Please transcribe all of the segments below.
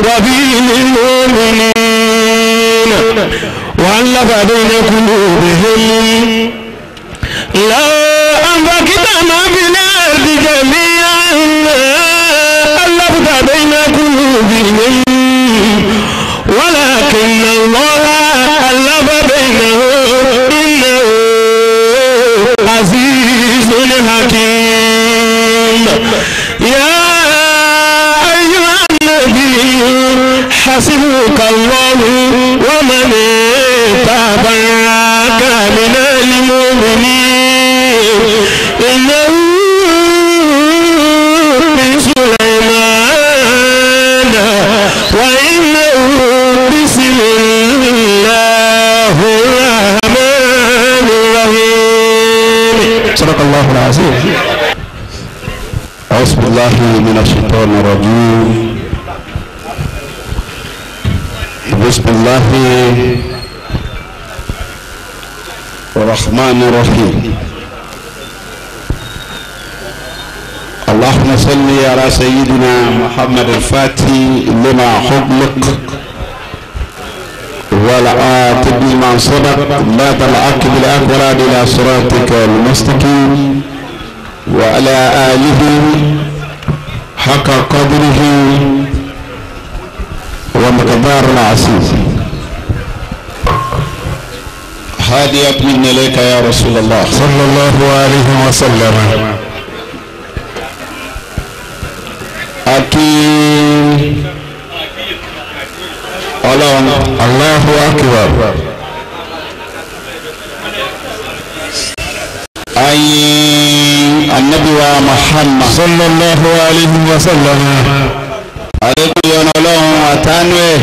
وبالمؤمنين وألف بين قلوبهم لو أنفقت ما في الأرض جميعا ألفت بين قلوبهم ولكن الله ألف بينهم إنه عزيز حكيم. يا أيها النبي حسبك الله ومن اتبعك من المؤمنين إنه بسليمان وإنه بسم الله الرحمن الرحيم. صدق الله العظيم. أعوذ بالله من الشيطان الرجيم. بسم الله الرحمن الرحيم. اللهم صل على سيدنا محمد الفاتح لما خلق والعاتب لما صدق لا تلعقب الأقران إلى صراطك المستقيم وعلى آله حق قدره ومقدار العزيز. هادية من إليك يا رسول الله صلى الله عليه وسلم. Aki Ọlọ́run. Allahu akbar. Ayin Anabi wa Muhammad sallallahu alayhi wa sallam. Alekun yọnu Ọlọ́run àtànú ẹ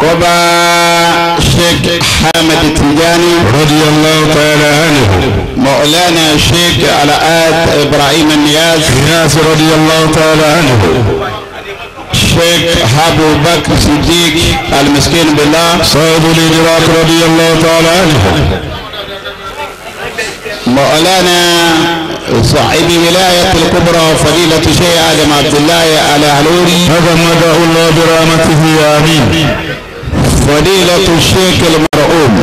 kọba Sheikh Ahmed Tijani radiyallahu ta'ala anhu, Maulana Sheikh Alaat Ibrahim Niyaz Niyaz radiyallahu ta'ala anhu, Sheikh Abu Bakr Siddiq Al-Miskin Billah صاحب الإدراك رضي الله تعالى عنه، مولانا صاحب ولاية الكبرى فضيلة الشيخ آدم عبد الله العلوري تغمده الله برحمته آمين، فضيلة الشيخ المرحوم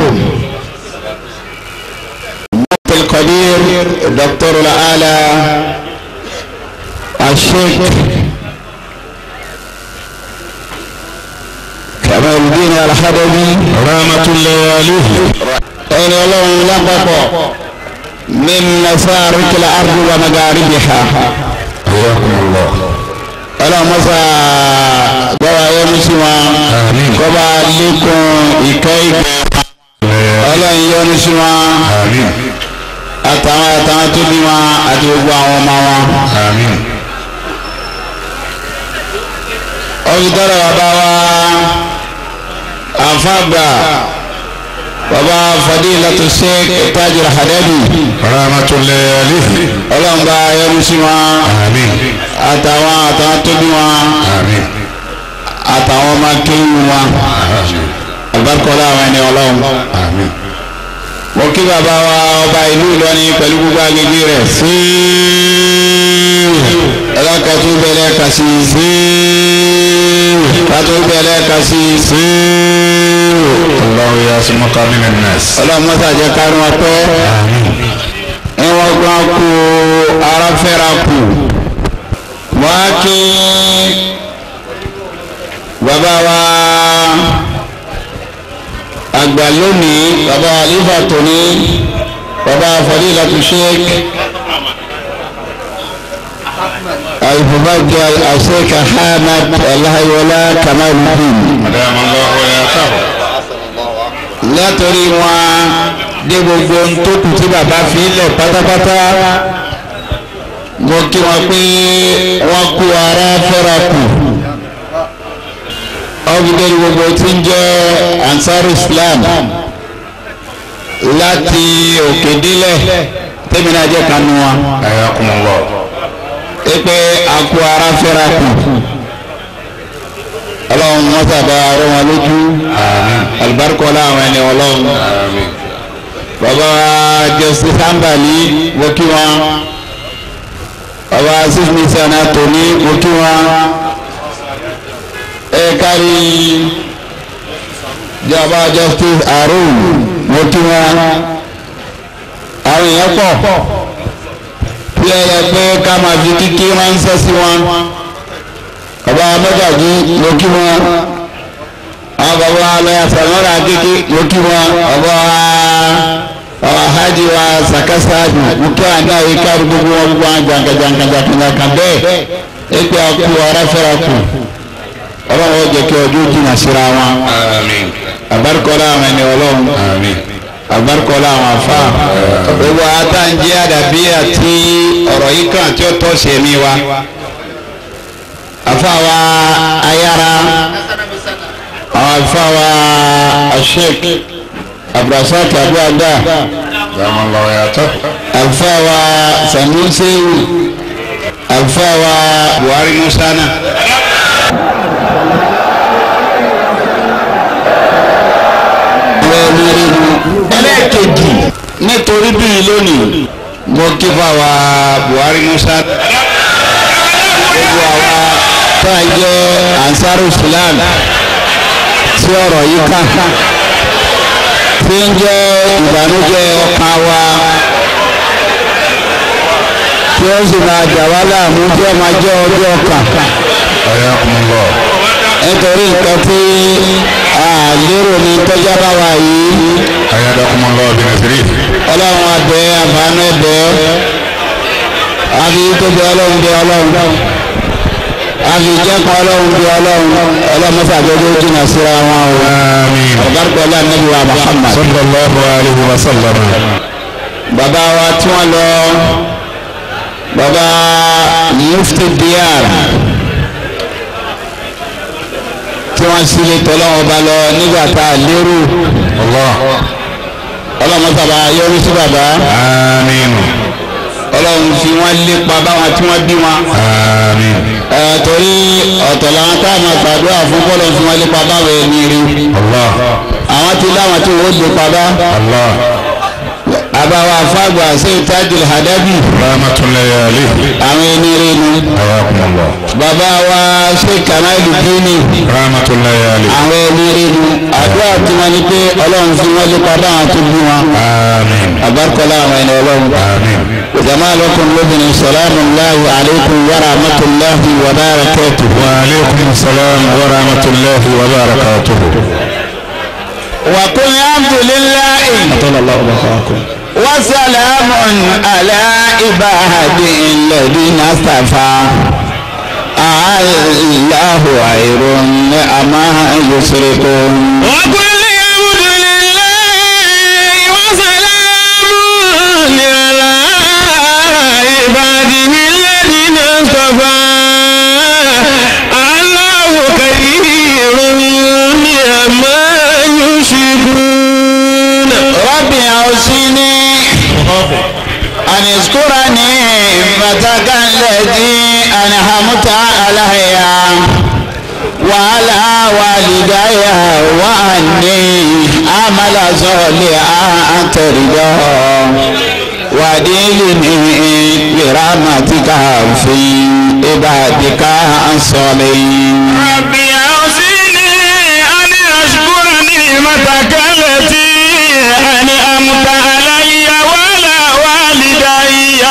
القدير دكتور الأعلى الشيخ كمال الدين الحدبي رحمة الله عليه. أين الله لقب من مشارق الأرض ومغاربها. حياكم الله. Ọlọ́run mọ́sá gbọ́wọ́ ayé mùsùlùmá kọ́ba lékun ìkẹ́ ìkẹ́ Ọlọ́run yọ́nú sí wọn àtàwọn àtàwọn tó bí wọn àti gbogbo àwọn ọmọ wọn. Ọ̀fìtọ́rọ̀ bàbá wa àfàgbà bàbá Fadilatu Sheikh Tajul Hadabi rahmatullahi alayhi. Ọlọ́run bá yọ́nú sí wọn àtàwọn àtàwọn tó bí wọn àtàwọn ọmọ kéwù wọn àbákọ́lá àwọn ẹni Ọlọ́run. Mo kí bàbá wa ọba ìlú Ìlọrin pẹ̀lú gbogbo agbègbè rẹ̀. Ẹlọ́kàtú bẹ̀rẹ̀ kàsí. Kàtú bẹ̀rẹ̀ kàsí. Allahu yasmuka minan nas. Ọlọ́run mọ́sá jẹ́ kárùn ọpẹ́. Ìwọ̀n gbọ́n kú ara fẹ́ra kù. Wọ́n á kí bàbá wa àgbà lónìí, bàbá àlífà tóní, bàbá Fadilatu Sheikh Al-Mubajjal Sheikh Ahmad Ọláyọlá Kamaluddin. Látọ̀rí wọn dé gbogbo ohun tó kù tí bàbá fi lẹ̀ pátápátá, mo kí wọn pé wọ́n kú ara fẹ́ra kù. Ọ̀gbìn gbogbo tí ń jẹ́ Ansar Islam láti òkè délẹ̀ tẹ́mi náà jẹ́ kanu wa. Ayakumullah. Pé àkú ara fẹ́ra kù. Ọlọ́run mọ́sàbá rọ wọn lójú. Alibarikọ́lá àwọn ẹni Ọlọ́run. Bàbá Justice Ambali wọ́n kí wọn. Bàbá sífìmísànà tòní mo kí wọn. Ẹ kárí jọba Justice Arun mo kí wọn. Àwọn èèyàn pọ̀ tí ẹ yẹ pé ká máa fi kíkí ránṣẹ́ sí wọn. Bàbá mọ́gàjí mo kí wọn. Àwọn bàbá alẹ́ àfẹ̀mọ́ra kéke mo kí wọn. Bàbá hajj wa sakasa mo kí wọn náà yìí kárí gbogbo wọn gbogbo wọn jàǹkàjàǹkàjàǹkà bẹ́ẹ̀ ètò àkú ọ̀rá fẹ́ra kù. Ọlọ́run ó jẹ́ kí ọdún jìnnà síra wọn. Àbárikọ́lá àwọn ẹni ọlọ́run. Àbárikọ́lá àwọn afá. Gbogbo àtàǹjẹ́ àdàbí àti ọ̀rọ̀ yìí kan tí ó tọ́ sí ẹ̀mí wa. Afá wa ayára, àwọn afá wa Sheikh Abdulrasaq Abuada, afá wa Sanusi, afá wa Buhari Musa náà. Ẹlẹ́ẹ̀kejì nítorí bíi lónìí mo kí fáwa Buhari Musa gbogbo àwa tá a jẹ́ Ansaru Islam tí ọ̀rọ̀ yìí kàn tí ń jẹ́ ìbànújẹ́ ọkàn wa tí ó sì máa jà wá láàmú tí ó máa jẹ́ ọjọ́ ọkàn nítorí nǹkan tí a lérò ní tọ́já bá wa yìí. Ọlọ́run abẹ́ àbánú ẹ̀bẹ́ àfi tóbi ọlọ́run bẹ ọlọ́run àfi jẹ́kọ̀ ọlọ́run bẹ ọlọ́run ọlọ́run mọ́sàgbẹ́gbẹ́ jìnnà síra wọn o. Ọ̀gárùkọ̀ ọlọ́run Nábì wa Muhammad. Sallallahu alayhi wa sallam. Bàbá wa tí wọ́n lọ bàbá Mufti Diyar tí wọ́n sì lè tọ́lọ́wọ́ bá lọ nígbà tá a lérò. Ọlọ́run bàbá yọrí sí bàbá. Àmín. Ọlọ́run fi wọ́n lépa báwọn tí wọ́n bí wọn. Àmín. Torí ọ̀tọ̀ làwọn tá a máa gbàdúrà fún bọ́lọ̀ fi wọ́n lépa báwọn ẹni rí. Àwọn tí láwọn tí wọ́n lépa bá. Àbáwá fágbà sí Tajul Hadabi. Rahmatullahi alayhi. Àwọn ẹni rí nu. Bàbá wa ṣe Kamalu Dini. Rahmatullahi alayhi. Àwọn ẹni rí nu. Àdúrà tí wọ́n ní pé ọlọ́run fi wọ́n lépa báwọn tó bí wọn. Àmín. Àbárkọ́lá àwọn ẹni ọlọ́run. Àmín. Jama'a lakum lóbìnrin salamu alayhi alaykum wa rahmatulahi wa barakatuhu. Wa alaykum salam wa rahmatulahi wa barakatuhu. Wa qul alhamdulillahi. Wa salamun ala ibadihi alladhina istafa. Allahu khayrun amma yushrikun. Wa qul alhamdulillahi wa salamun ala ibadihi alladhina istafa. Allahu khayrun amma yushrikun. Rabbi awsini an اذكر نعمتك التي أنعمت علي وعلى والدي وأني أعمل صالحا ترضاه وأدخلني برحمتك في عبادك الصالحين. ربي أوصني أن أشكر نعمتك التي أنعمت علي وعلى والدي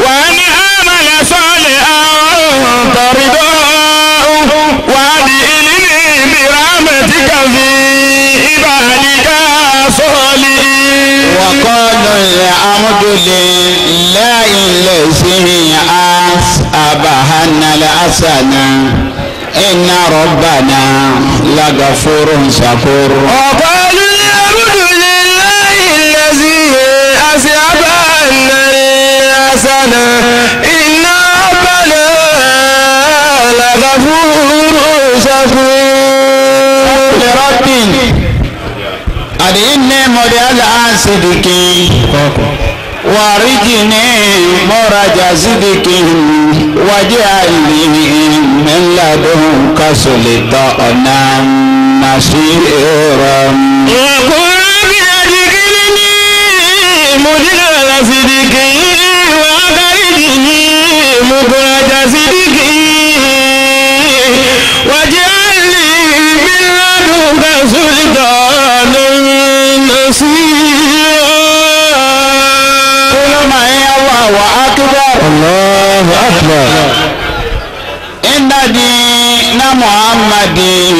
وأن أعمل صالحا ترضاه وأدخلني برحمتك في عبادك الصالحين. وقالوا الحمد لله الذي أصابنا الحسنة إن ربنا لغفور شكور. وقالوا الحمد لله الذي أصابنا الحسنة إن ربنا لغفور شكور. لربي أدعني مدعى صدقي وارجني مرج صدقي واجعلني من لدنك سلطانا نصيرا. وقل رب أدخلني مدخل صدق وأخرجني Allahu akbar. Inna dina Muhammadin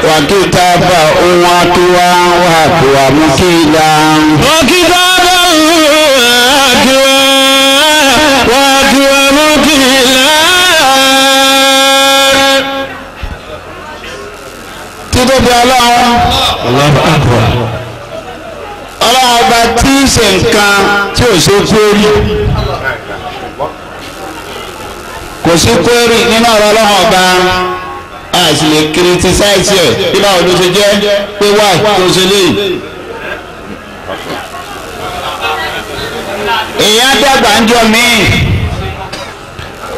wa kitabahu wa tuwa wa tuwa mukila. Wa kitabahu wa tuwa mukila. Títóbi Ọlọ́run. Allahu akbar. Ọlọ́run ọba tí í ṣe nǹkan tí ò ṣe kúrì. Kò sí kúrì nínú ọ̀rọ̀ Ọlọ́run ọba, a sì lè kìrìtìsáìsì ẹ̀ bí báwo ló ṣe jẹ́ pé wáì tó ṣe léyìí. Èèyàn dàgbà ń jọ míì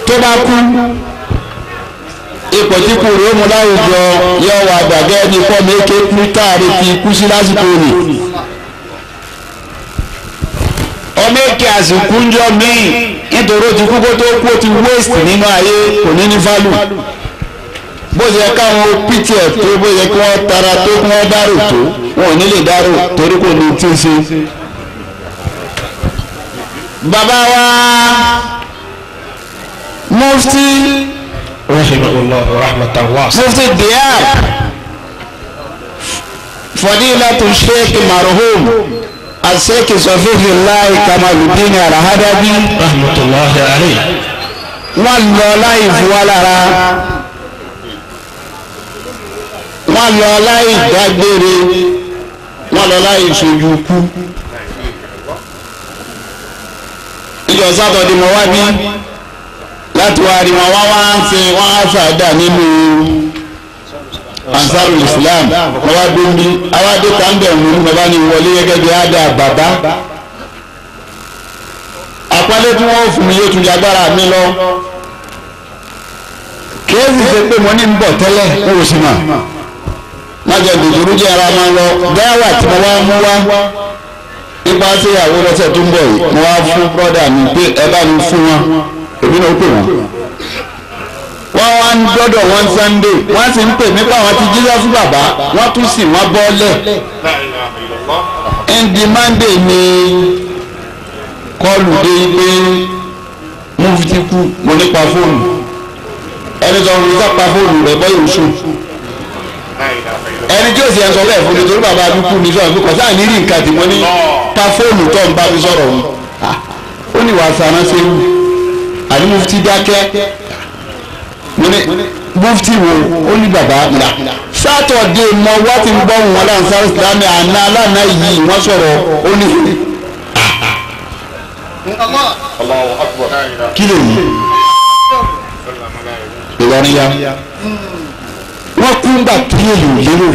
tó bá kú, ipò tí kú rèé mu láwùjọ yóò wà gbàgẹ́ ní pọ́ méke kú táàrí fi kú sí lásìkò nì. Ọmọ èké àsìkò ń jọ míì nítorí ó ti kú kó tó kú ó ti waste nínú ayé, kò ní ní value. Bó ṣe káwọn pt ẹ̀ tó, bó ṣe kí wọ́n tara tó, kí wọ́n dárò tó, wọn ò ní lè dárò torí kò ní tí ń ṣe. Bàbá wa Mufti rahimahullah rahmatan wasi'a, Mufti Diab Fadilatu Sheikh marhum Sheikh Sọfífìláì Kamaludin Al-Hadabi rahmatullahi alayhi, wọ́n lọ láì fún wa lára, wọ́n lọ láì dágbére, wọ́n lọ láì sojú kú. Ìjọ sátọ̀dé mọ́ wá bí láti wá rí wọn, wá wá ń ṣe wọ́n á fàdà nínú Ansarul Islam. Wọ́n wá dé bí awádé kan bẹ̀ mú ní bàbá ní wọlé gẹ́gẹ́ bí ádá bàbá. Àpálẹ́ tí wọ́n fún mi yóò tún jagbára mi lọ. Kéèsì ṣe pé mo ní ń bọ̀ tẹ́lẹ̀ ó sì mà. Má jẹ́ gbèdúrú jẹ́ ara máa lọ. Dáwà tí mo wá mú wá ipa sí ìyàwó lọ́sẹ̀ tó ń bọ̀ yìí, mo wá fún brọ́dà mi pé ẹ bá mi fún wọn, èmi náà ó pè wọ́n. Wọ́n wá ń dọ́dọ̀ wọn Sunday, wọ́n sì ń pè mí pé àwọn ti jíjọ́ fún bàbá, wọ́n tún sì wọ́n bọ́lẹ̀. Ndí Monday ni kọlù dé pé Mufti kú, mo nípa fóònù. Ẹni sọ fún mi sá pa fóònù rẹ̀ bọ́ ìwòsù. Ẹni tí ó sì ẹ sọ bẹ́ẹ̀ fún mi torí bàbá mi kú mi sọ̀rọ̀ mi kọ̀ sáà ní rí nǹkan tí mo ní pa fóònù tó ń bá mi sọ̀rọ̀ òun. Ó ní wàá sàrán séwu, àní Mufti dákẹ́. Mo ní Mufti wo? Ó ní bàbá mi rà. Sátọ̀dé mọ wá ti ń gbọ́ wọn láǹsá ìsìlámì àná aláàná yìí wọ́n sọ̀rọ̀ ó ní. Kí lè yí? Ìlọrin ya. Wọ́n kú ń gbà tí èlò lérò.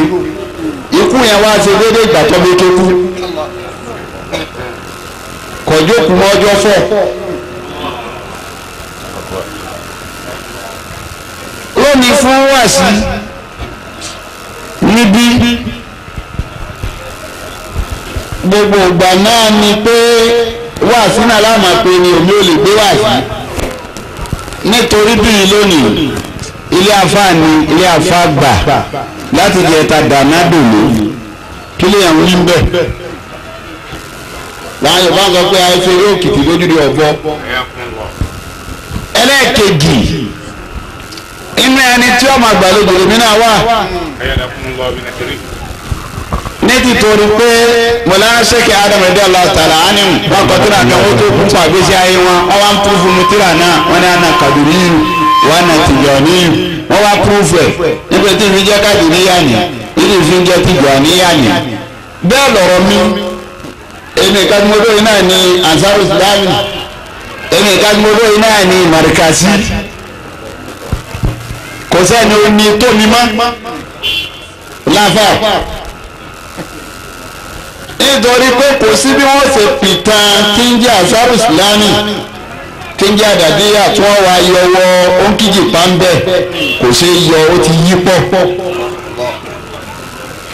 Ikú yẹn wá ṣe déédéé ìgbà tó méke kú. Kọ̀jọ́ kú mọ́ ọjọ́ fọ́. Lónìí fún wàásí níbí gbogbo ìgbà náà ni pé wàásí náà láàmà pé ni èmi ò lè gbé wàásí nítorí bíi lónìí ilé afá ni ilé afá gbà láti jẹ ta dáná dòló kí lè yàn wí bẹ́ẹ̀. Láwọn Yorùbá sọ pé àìsè eré òkìtì lójúde ọ̀bọ. Ẹlẹ́ẹ̀kejì inú ẹni tí ọmọ àgbàlejò lèmi náà wà ní títorí pé mọ̀lá ṣèkè Adam rẹ̀ dọ́là tààrà ánìmù wọn kọ tíra kan wọ́n tó kún fún àgbésí ayé wọn, wọ́n wá ń púrúfù mu tíra náà, wọ́n ní àná kàdúríyù wọ́n àná tìjọ́níyù, wọ́n wá púrúfù ẹ̀ níbi tí ìfi jẹ́ kàdúríyà ní ìdí ìfi jẹ́ tìjọ́níyà ní. Bẹ́ẹ̀ lọ̀rọ̀ mi, èmi ìkàdúmọ́dọ́ yìí náà ní Ansarul Islami, èmi ìkàdúmọ́dọ́ yìí náà ní Marikasi, kò sẹ́ni ó ní tó mi mọ́ láfà. Nítorí pé kò sí bí wọ́n ṣe pìtàn tí ń jẹ́ Ansarul Islami tí ń jẹ́ àdàbíyà tí wọ́n wá yọwọ́ òǹkìjì pàmbẹ́, kò ṣe yọ, ó ti yí pọ̀.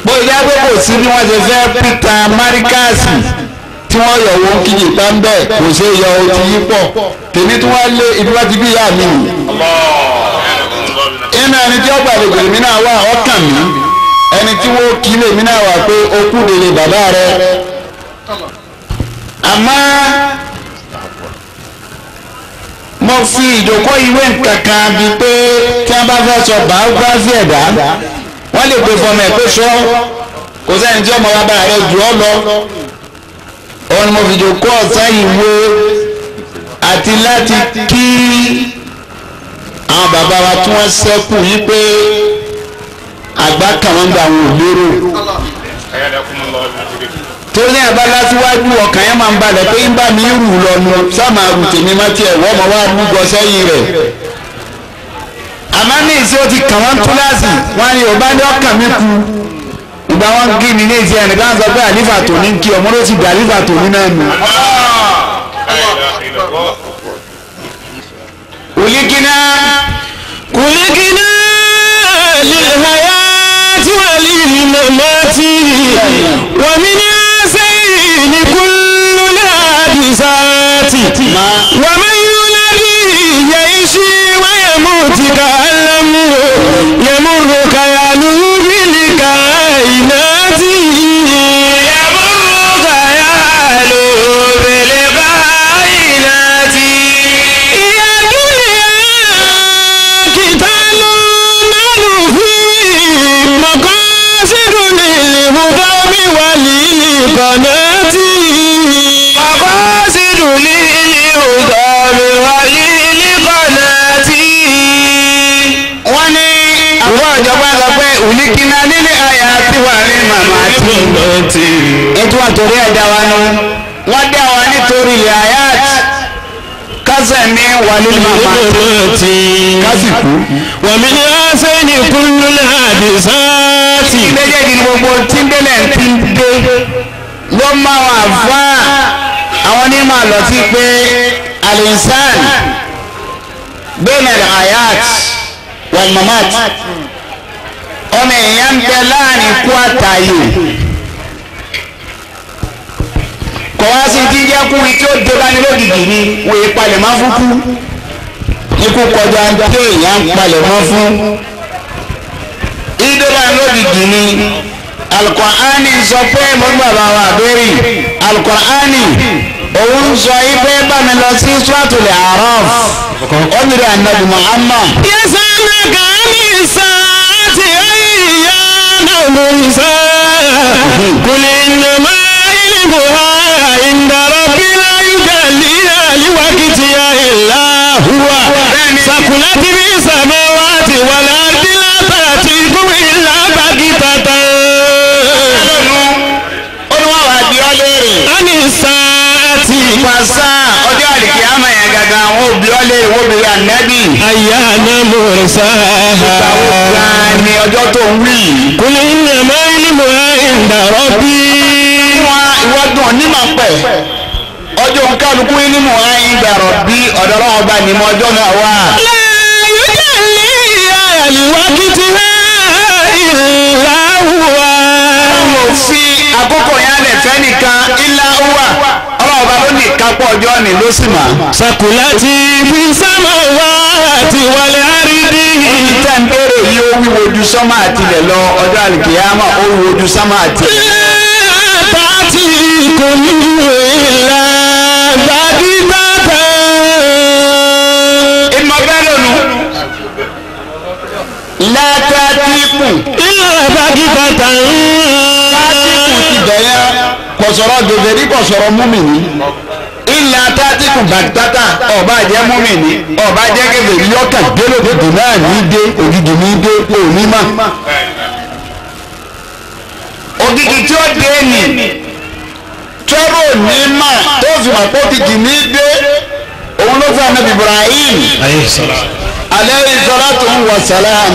Bó ṣe jẹ́ pé kò sí bí wọ́n ṣe fẹ́ pìtàn Marikasi tí wọ́n yọwọ́ òǹkìjì pàmbẹ́, kò ṣe yọ, ó ti yí pọ̀. Tèmi tí wọ́n lé ibi wọ́n ti bí ìyá mi nì. Inú ẹni tí ó gbàlejò lèmi náà wà ọkàn mi, ẹni tí wọ́n kí lèmi náà wà pé ó kú délé bàbá rẹ̀. Àmọ́ Mo fi ìjókòó ìwé nǹkankan bíi pé tí wọ́n bá fẹ́ sọ biography ẹ̀dá wọ́n lè pe fọmọ ẹ̀ pé sọ kò sẹ́ni tí ọmọ bàbá rẹ̀ jù ọ́ lọ. Òun ni mo fi ìjókòó ọ̀sán ìwé àti láti kí àwọn bàbá wa tí wọ́n ṣẹ́kù yí pé àgbà kan wọ́n gba àwọn òlérò. Torí ní abala síwájú ọkàn yẹn máa ń balẹ̀ pé ń bá mi rù lọ́nu sáàmà rù tèmi má tiẹ̀ wọ́n mọ̀ wá rúgọ sẹ́yìn rẹ̀. Àmọ́ ní ìṣe ó ti kàn wọ́n túláàsì wọ́n ní ọba ní ọkàn mi kú. Ìgbà wọn kí mi ní ìṣe ẹnìkan sọ pé àlífà tòní kí ọmọ ló ti gbà àlífà tòní náà nù. Kùlíkínà kùlíkínà lil-hayati wa lil-mamati wa min asayni kullu al-hadisati wa man yuladi ya'ishi wa yamutu ka'an yamurru khayaluhu bil-kainati yamurru khayaluhu bil-kainati. Wọ́n ní àwọn ìjọba sọ pé òlìkínà nílé àyà àti wà ní màmá àti ètò àtòrí ẹ̀dá wa nù. Wọ́n dá wa nítorí ilẹ̀ àyà kásẹ̀ ní wà ní màmá àti kásìkú. Wàmí ní àṣẹ ní kúlù àdìsáàtì. Méjèèjì ni gbogbo tí ń délẹ̀ ti ń dé ló máa wà fún àwọn onímọ̀ lọ sí pé al-insan bayna al-hayat wal-mamat ọmọ èèyàn ń bẹ láàrin ikú àtàyè kò wá sí ti jẹ́ kú tí ó dé bá ní lójijì ni wọ́n yí palẹ̀ mọ́ fún kú ikú kọjá tí èèyàn ń palẹ̀ mọ́ fún ìdè bá ní lójijì ni Al-Qur'ani sọ pé mo ní bàbá wa àbẹ́rì Al-Qur'ani òun sọ ipe bá mi lọ sí Suratul A'raf ó ní rẹ̀ Ànábì Muhammad. Yasalunaka ani saati ayyana mursaha qul innama ilmuha inda rabbi la yujalliha liwaqtiha illa huwa saqulat fis samawati wal ardi la ta'tikum illa baghtatan. Ani saati Pàṣá ọjọ́ àlìkí àmọ̀ yẹn gangan àwọn òbí ọlẹ́ ìwọ́ obìnrin ànábì. ayyana mursaha. Ìgbà wo gan ni ọjọ́ tó ń wí yìí? Qul innama ilmuha inda rabbi. Wọ́n ìwọ́dún onímọ̀ pẹ̀. Ọjọ́ kálukú nínú ayé gbàrọ̀ bí ọ̀dọ́ ọlọ́run bá ní mọ ọjọ́ náà wà. La yujalliha liwaqtiha illa huwa. Ọlọ́run ò fi àkókò yẹn lẹ̀ fẹ́ nìkan illa huwa. Ọlọ́run bá ló ní ìkápọ̀ ọjọ́ ni ló sì mà. Sakulati fi samawati wal ardi. Tẹ́ ń béèrè yìí ó wíwo ju sánmà àtilẹ̀ lọ ọjọ́ àlìkìyámà ó wíwo ju sánmà àtilẹ̀. La ta'tikum illa baghtatan. Ìmọ̀ bẹ́ẹ̀ lónìí. Látàtìkù. Illa baghtatan. Látìkù ti bẹ̀yẹ kọ̀sọ̀rọ̀ gègérí kọ̀sọ̀rọ̀ múmìnì. Ìlà tàtìkù bàtàtà ọba jẹ́ múmìnì ọba jẹ́ gègérí yọkàn délòdòdò náà ní dé ògidì ní dé òní mà. Ògidì tí ó dé nì tọ́rọ̀ ní mà tó fi mà pé ògidì ní dé òun ló fẹ́ Ànábì Ibrahim alayhi salatu wa salam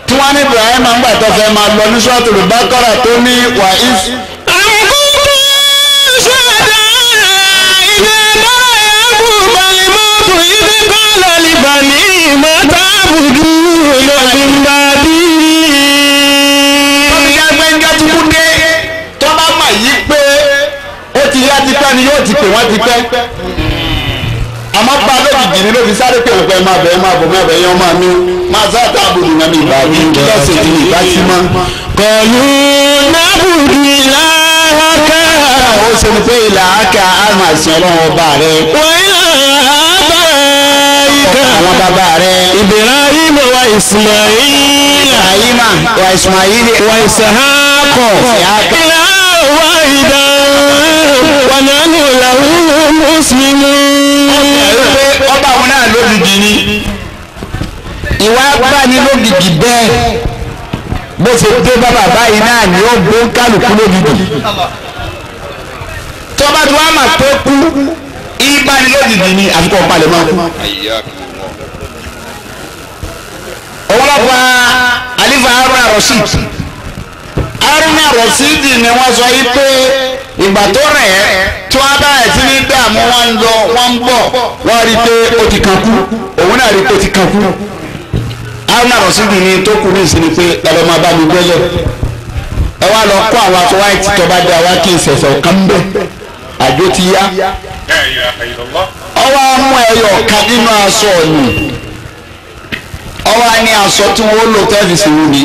tí wọ́n ní Ibrahim ń gbà tó fẹ́ máa lọ ní Suratul Baqara tó ní wà if. Tọ́bíyá gbẹ́ngẹ́ tí kú dé tó bá mà yí pé ó ti yá ti pẹ́ ni yóò ti pè wọ́n ti pẹ́. Àmọ́ bá lójijì ni ló fi sáré pé òpè máa bẹ̀ máa bọ̀ máa bẹ̀ yẹn máa mi máa sá táàbù nìyẹn mi ìbá mi kí lọ́sẹ̀ tí mi ìbá sí mọ́. Qalu na'budu ilahaka. Ó ṣe ni pé ìlà áká á máa sin ọlọ́run ọba rẹ̀. Wa ilaha àwọn bàbá rẹ̀. Ibrahim wa Ismail. Ibrahim wa Ismail. Wa Ishaq. Ilahan wahidan wa nahnu lahu muslimun. Ọba àwọn náà lógìgì ni. Ìwà gbani lógìgì bẹ́ẹ̀. Bó ṣe dé bá bàbá yìí náà ni ó gbó kálukú lógìgì. Tọ́ba tí wàá mà tó kú, ìbáni lógìgì ni àfikún ọ̀pá-lẹ̀ máa kú. Ọlọ́pàá Alifa Haruna Rasheed Haruna Rasheed ni wọ́n sọ yìí pé ìgbà tó rẹ̀ ẹ́ tí wọ́n bá ẹ̀ sí ní dààmú wọn ń lọ wọ́n ń bọ̀ wọ́n rí i pé ó ti kàn kú òun náà rí i pé ó ti kàn kú. Haruna Rasheed ni tó kú ní ìsinmi pé lọ́lọ́ máa bá mi gbẹ́lẹ̀ ẹ wá lọ kó àwọn aṣọ wáìtì tó bá dé àwa kí n ṣẹ̀ṣẹ̀ ọ̀kan bẹ̀ àjò ti yá. Ọwọ́ á mú ẹyọ kan nínú aṣọ ọ̀nì ọwọ́ á ní aṣọ tí wọ́n lò tẹ́fìsì wù mí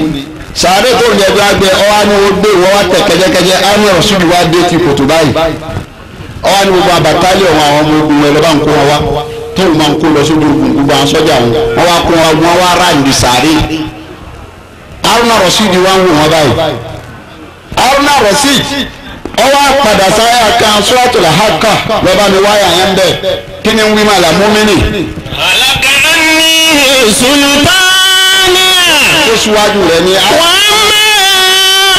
sàárè tó ń jẹ bí wọ́n gbé ọwọ́ á ní wọ́n gbé wọ́n wá tẹ̀ kẹ́jẹ́kẹ́jẹ́ á ní ọ̀ṣun wá dé ti kòtò báyìí ọwọ́ á ní gbogbo àbátálẹ̀ ọ̀hún àwọn ọmọ ogun ẹ̀ lọ́ba ń kó wọn wá tóun máa ń kó lọ sójú ogun gbogbo àwọn sọ́jà wọn wọ́n wá kó wọn wọ́n wá ráǹdì sàárè Haruna Rasheed wá ń wò wọn báyìí Haruna Rasheed ọwọ́ àpàdà sáyà kan Suratul Haqqa lọ́ba mi wáyà yẹn bẹ́ẹ̀ kí ni ń wí màlà múmínì. Halaka anni sultaniya. Ó síwájú rẹ̀ ní. Wa amma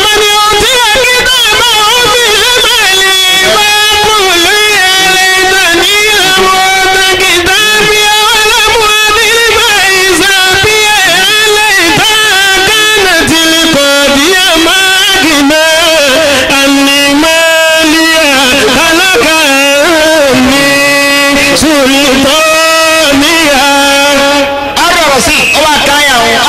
man utiya kitabahu bishimalihi fayaqulu ya laytani lam uta kitabiya wa lam adri ma hisabiya ya laytaha kanatil qadiya ma aghna anni maliya halaka anni sultaniya. Arọ̀rọ̀ sí ọba káyà wọn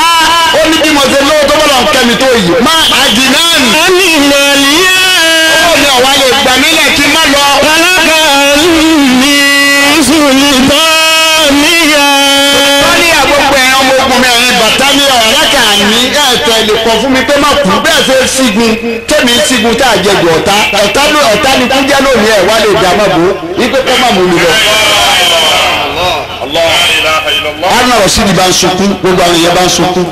ó ní bí mo ṣe lówó tó bọ́lọ̀ kẹ́mi tó yìí má àjìnáàmì. Anni maliya. Ó ní ọ̀wá lè gbà mílẹ̀ kí n má lọ. Halaka anni sultaniya. Wọ́n ní àgbọ̀pọ̀ ẹ̀rọ ọmọ ogun mi ẹ̀yin bàtà mi ọ̀rẹ́ kà ní ẹ̀tọ́ lè kọ̀ fún mi pé má kú bẹ́ẹ̀ ṣe sígun tẹ̀mí sígun tá a jẹ jù ọ̀tá ọ̀tá ọ̀tá ni kú jẹ́ lónìí ẹ̀ wá lè dà má bò ó wípé kọ́ má mú mi lọ. Haruna Rasheed bá ń sunkún gbogbo àwọn èèyàn bá ń sunkún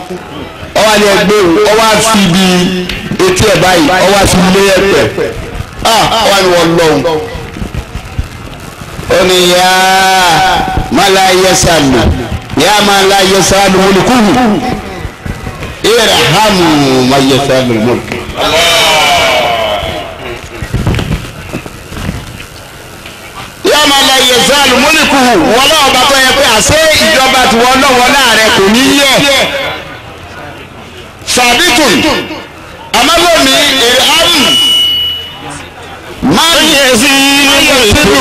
ọwọ́ ni ẹgbẹ́ o ọwọ́ á fi ibi etí ẹ̀ báyìí ọwọ́ á fi lé ẹ̀pẹ̀ ọwọ́ ni wọ́n lọ́hùn. Ó ní yá má la yẹ sàlù yá má la yẹ sàlù mọ́lùkùhù irhamu má yẹ sàlù mọ́lùkù. Yá má la yẹ sàlù mọ́lùkùhù wọ́n lọ́wọ́ bá tọ́ yẹ pé àṣẹ ìjọba tiwọn lọ́wọ́ láàrẹ kò ní yẹ. Sàbítùn àmọ́ lómi irhamu má yẹ sílù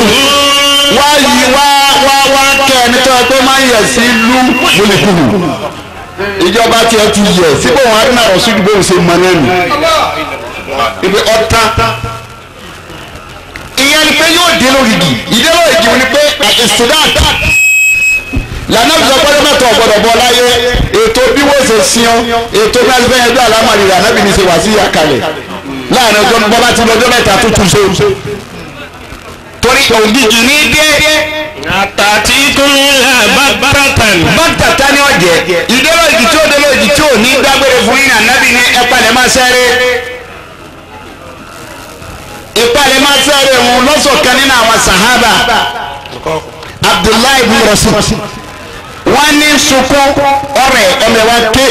wá yí wá wá wá kẹ́ ẹni tó yẹ pé má yẹ sí lú mọ́lùkùhù ìjọba tiẹ̀ ti yẹ síbò wọn Haruna Rasheed bóun ṣe mọ náà nù ibi ọ̀tá ìyẹn ni pé yóò dé lórí igi ìdé lórí igi ni pé ìsúdán lànà ìsọ gbọ́dọ̀ mẹ́ta ọ̀gbọ́dọ̀ bọ́ láyé ètò bí wọ́n ṣe sin ọ́ ètò bí wọ́n ṣe fẹ́ yẹn bí àlámọ̀rí rẹ̀ ànábì ní ṣe wà sí ìyàkalẹ̀ láàrin ọjọ́ bọ́lá ti lọ́jọ́ mẹ́ta tó tún ṣe torí ògìgì ní dé. Àtàtì kúnlẹ̀ bàtàtàn. Bàtàtà ni ọ̀jẹ̀ ìdérò ìdí tí ó dérò ìdí tí ò ní dágbére fún yín ànábì ní ẹ̀pàlẹ̀ máa sẹ́rẹ̀. Ìpàlẹ̀ máa sẹ́rẹ̀ òun lọ́sọ̀kan nínú àwọn sàhábà Abdullahi ibn Rasul. Wọ́n ní sunkún ọ̀rẹ́ ọmọ ẹ̀ wá ké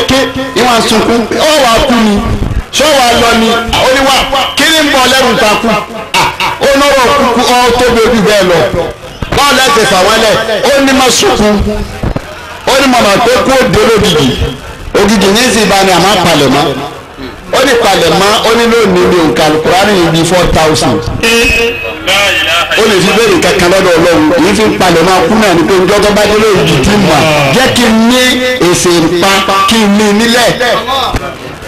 ìwọ̀n sunkún ọ̀ wá kú ni sọ wà lọ ni ó ní wá kí ni ń bọ̀ lẹ́rù ta kú ó nọ́rọ̀ kúkú ọ́ tóbi ojú bẹ́ẹ̀ lọ báwo lẹ́sẹ̀ fà wọ́n lẹ̀ ó ní má sunkún ó ní màmá pé kú ó dé lógìgì ògìgì ní sì bá ní àmọ́ palẹ̀mọ́ ó ní palẹ̀mọ́ ó ní lónìí ní òǹkà Al-Kùránì ní bíi 4,000 ó lè fi béèrè kankan lọ́dọ̀ Ọlọ́run èyí fi palẹ̀mọ́ kú náà ní pé njọ́ tó bá dé lógìgì tí mà jẹ́ kí n ní èsè ìpa kí n ní nílẹ̀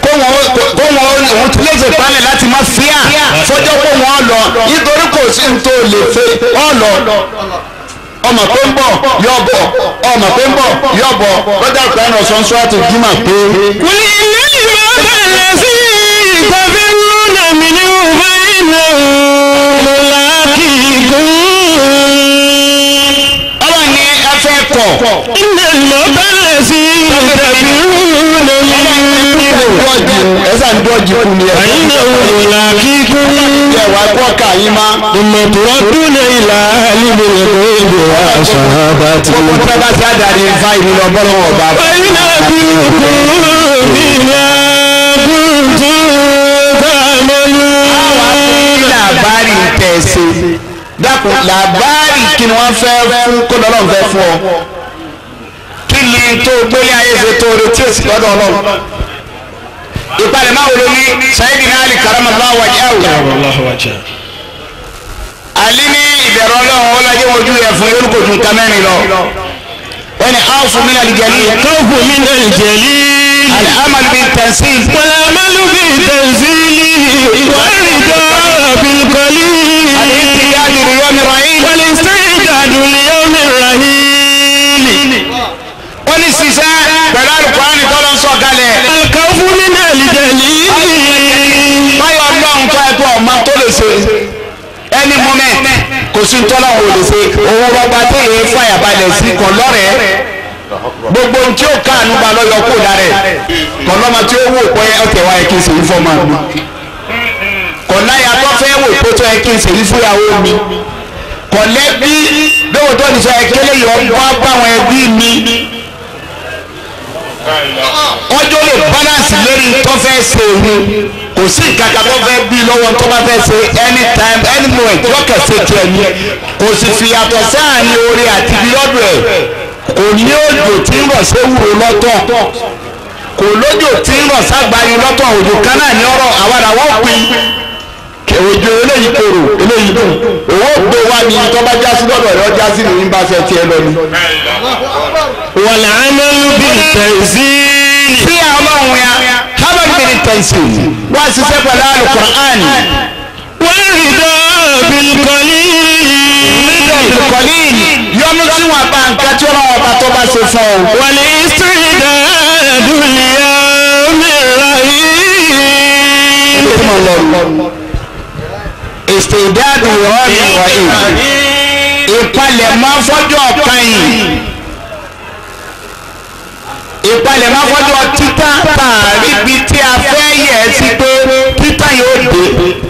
kó wọn òun ti léṣe palẹ̀ láti má fíà fọjọ́ kó wọn lọ nítorí kò sí ní tó lè fẹ́ ọ lọ ọmọ pé ń bọ̀ yọ bọ̀ ọmọ pé ń bọ̀ yọ bọ̀ lọ́jà ìpẹ́ẹ́nù ọ̀sán sọ́ọ́tù jùmọ̀ pé. Kùlì ìlú máa bẹ̀rẹ̀ sí ìtàfẹ́rúnà mi ní òfin iná mọ̀láàkì kún. Ọlọ́run ní ẹ fẹ́ kọ̀ Innal mawta allazi tafirruna minhu. Ẹ sàn dọ́jì kú ni ẹ. Innahu mulaqikum. Ẹ wá kọ́ ká yín má. Thumma turadduna ila alimil ghaybi wa shahadati. Gbogbo tó bá ti àdàrí fa ìlú lọ bọ́lọ́ ọba. Wa yunabbi'ukum bima kuntum ta'malun. Làbárì tẹ̀sí. Dákun làbárì kí ni wọ́n fẹ́ fún kó lọ́lọ́run fẹ́ fún ọ. Kí ni tó gbélé ayé ṣe tó retí èsì lọ́dọ̀ Ọlọ́run? Ìpalẹ̀ máa wọlé ní Sayyidina Ali karamallahu wajhahu. Ali ní ìbẹ̀rù Ọlọ́run ó lọ́jọ́ ojú rẹ̀ fún yorùbá ojú nǹkan mẹ́rin lọ. Wọ́n ní khawfu minal jalil. Khawfu minal jalil. Al-amalu bit-tanzil. Wal-amalu bit-tanzil. Wal-rida bil-qalil. Al-istidadu li-yawmi rahil. Wal-istidadu li-yawmi rahil. Wọ́n ní ṣiṣẹ́ pẹ̀lú Al-Qur'ani tọ́lọ́ ń sọ̀kalẹ̀. Al-khawfu minal jalil. Báyọ̀ Ọlọ́run tó ẹ̀kọ́ ọ̀ma tó lè ṣe any moment kò sí tọ́lá òun lè ṣe owó rọba tó yẹ fàyàbalẹ̀ sí kan lọ́rẹ̀ẹ́ gbogbo ohun tí ó káànú ba lọ́yọ̀ kó dára ẹ̀ kàn lọ́mọ tí ó wò pé ọ̀tẹ̀ wa yẹ kí n ṣèyí fọ́mọ mi kàn láyà tó fẹ́ wò pé tó yẹ kí n ṣèyí fúyàwó mi kàn lẹ́bí lówó tó ní sọ ẹ kélé yọ bá báwọn ẹbí mi ọjọ́ lè balance lórí tó fẹ́ ṣe òun kò sí nǹkan tó fẹ́ bí lọ́wọ́ tó bá fẹ́ ṣe anytime any moment lọ́kẹ̀ ṣe tiẹ̀ ni kò sì fìyàtọ̀ sáàrin oore àti ibi lọ́dọ̀ ẹ̀ kò ní òjò tí ń rọ̀ séwúro lọ́tọ̀ kò lójò tí ń rọ̀ ságbáyé lọ́tọ̀ òjò kan náà ní ọ̀rọ̀ àwàdà wọ́n pin òjò eléyìí korò eléyìí dùn owó gbé wá ní tó bá já sí lọ́dọ̀ rẹ̀ ọjà sí ní bá fẹ́ tiẹ̀ lọ ni. Wal amalu bit-tanzil. Sí ọlọ́run ya hamad bin tanzil wá ṣiṣẹ́ pẹ̀lú Al-Qur'an. Wal-rida bil-qalil. Bil-qalil yọnu tí wọn bá nǹkan tí ọlọ́run ọba tó bá ṣe fún ọ. Wal-istidadu li-yawmi rahil. Istidadu li-yawmi rahil. Ìpalẹ̀mọ́ fọ́jọ́ kan yìí. Ìpalẹ̀mọ́ fọ́jọ́ títà tààrí ibi tí a fẹ́ yẹ̀ ẹ́ sí pé títà yóò dé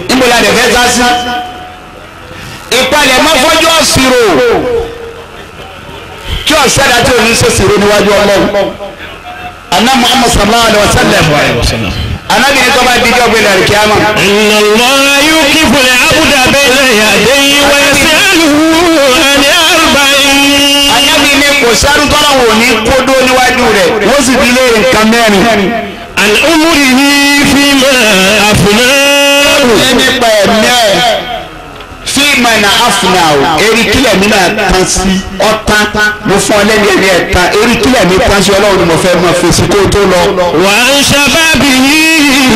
níbo la dẹ̀ fẹ́ sá sí. Ìpalẹ̀mọ́ fọ́jọ́ ṣírò kí ọ̀sẹ̀dá tí òní ṣe ṣírò níwájú Ọlọ́run. Àná Muhammad sallallahu alayhi wa sallam. Ànábì ní tó bá dijọ́ gbé lẹ́rìí kíámà. Inna Allaha yuqifu al-'abda bayna yadayhi wa yas'aluhu 'an arba'in. Ànábì ní kò sáré tọ́lá wò ní kódó níwájú rẹ̀ wọ́n sì fi lé nǹkan mẹ́rin. An umrihi fima afnahu. Ní nípa ẹ̀mí ẹ̀ fíìmù náà afnahu eri kílẹ̀ mi náà tán sí ọ̀tán mo fún ọ lẹ́nu ẹ̀mí ẹ̀ tán eri kílẹ̀ mi tán sí Ọlọ́run ni mo fẹ́ mọ fèsì kó tó lọ. Wa an shababihi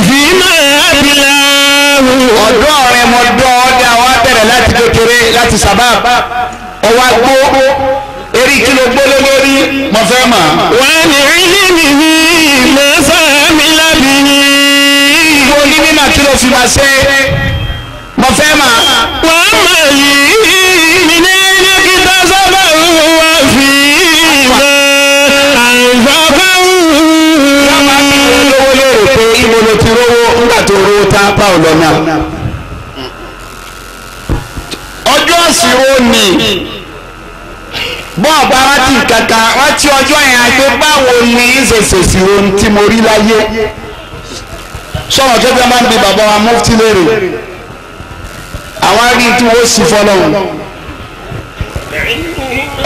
fima ablahu. Ọ̀dọ́ rẹ mo dọ́ ọ́ dá wa bẹ̀rẹ̀ láti kékeré láti sábà ọwọ́ agbó eri kí ló gbólé lórí mo fẹ́ mọ̀. Wa an ilmihi ma fa'amila bihi. Mo ní mímọ̀ kí ló fi máa ṣe mo fẹ́ mọ̀. Wa malihi min ayna iktasabahu wa fima anfaqahu. Wọ́n máa ń bí olówó lérò pé ibo ló ti rówó nígbà tó rówó tá a bá ò lọ náà. Ọjọ́ ìṣirò ni bọ́ọ̀bù rántí kankan rántí ọjọ́ yẹn àti báwo ni ìṣèṣèṣì ohun tí mo rí láyé. Sọ̀rọ̀ tó fẹ́ máa ń bi bàbá wa mufti lérè àwọn arí tí wọ́n sì fọlọ́hún.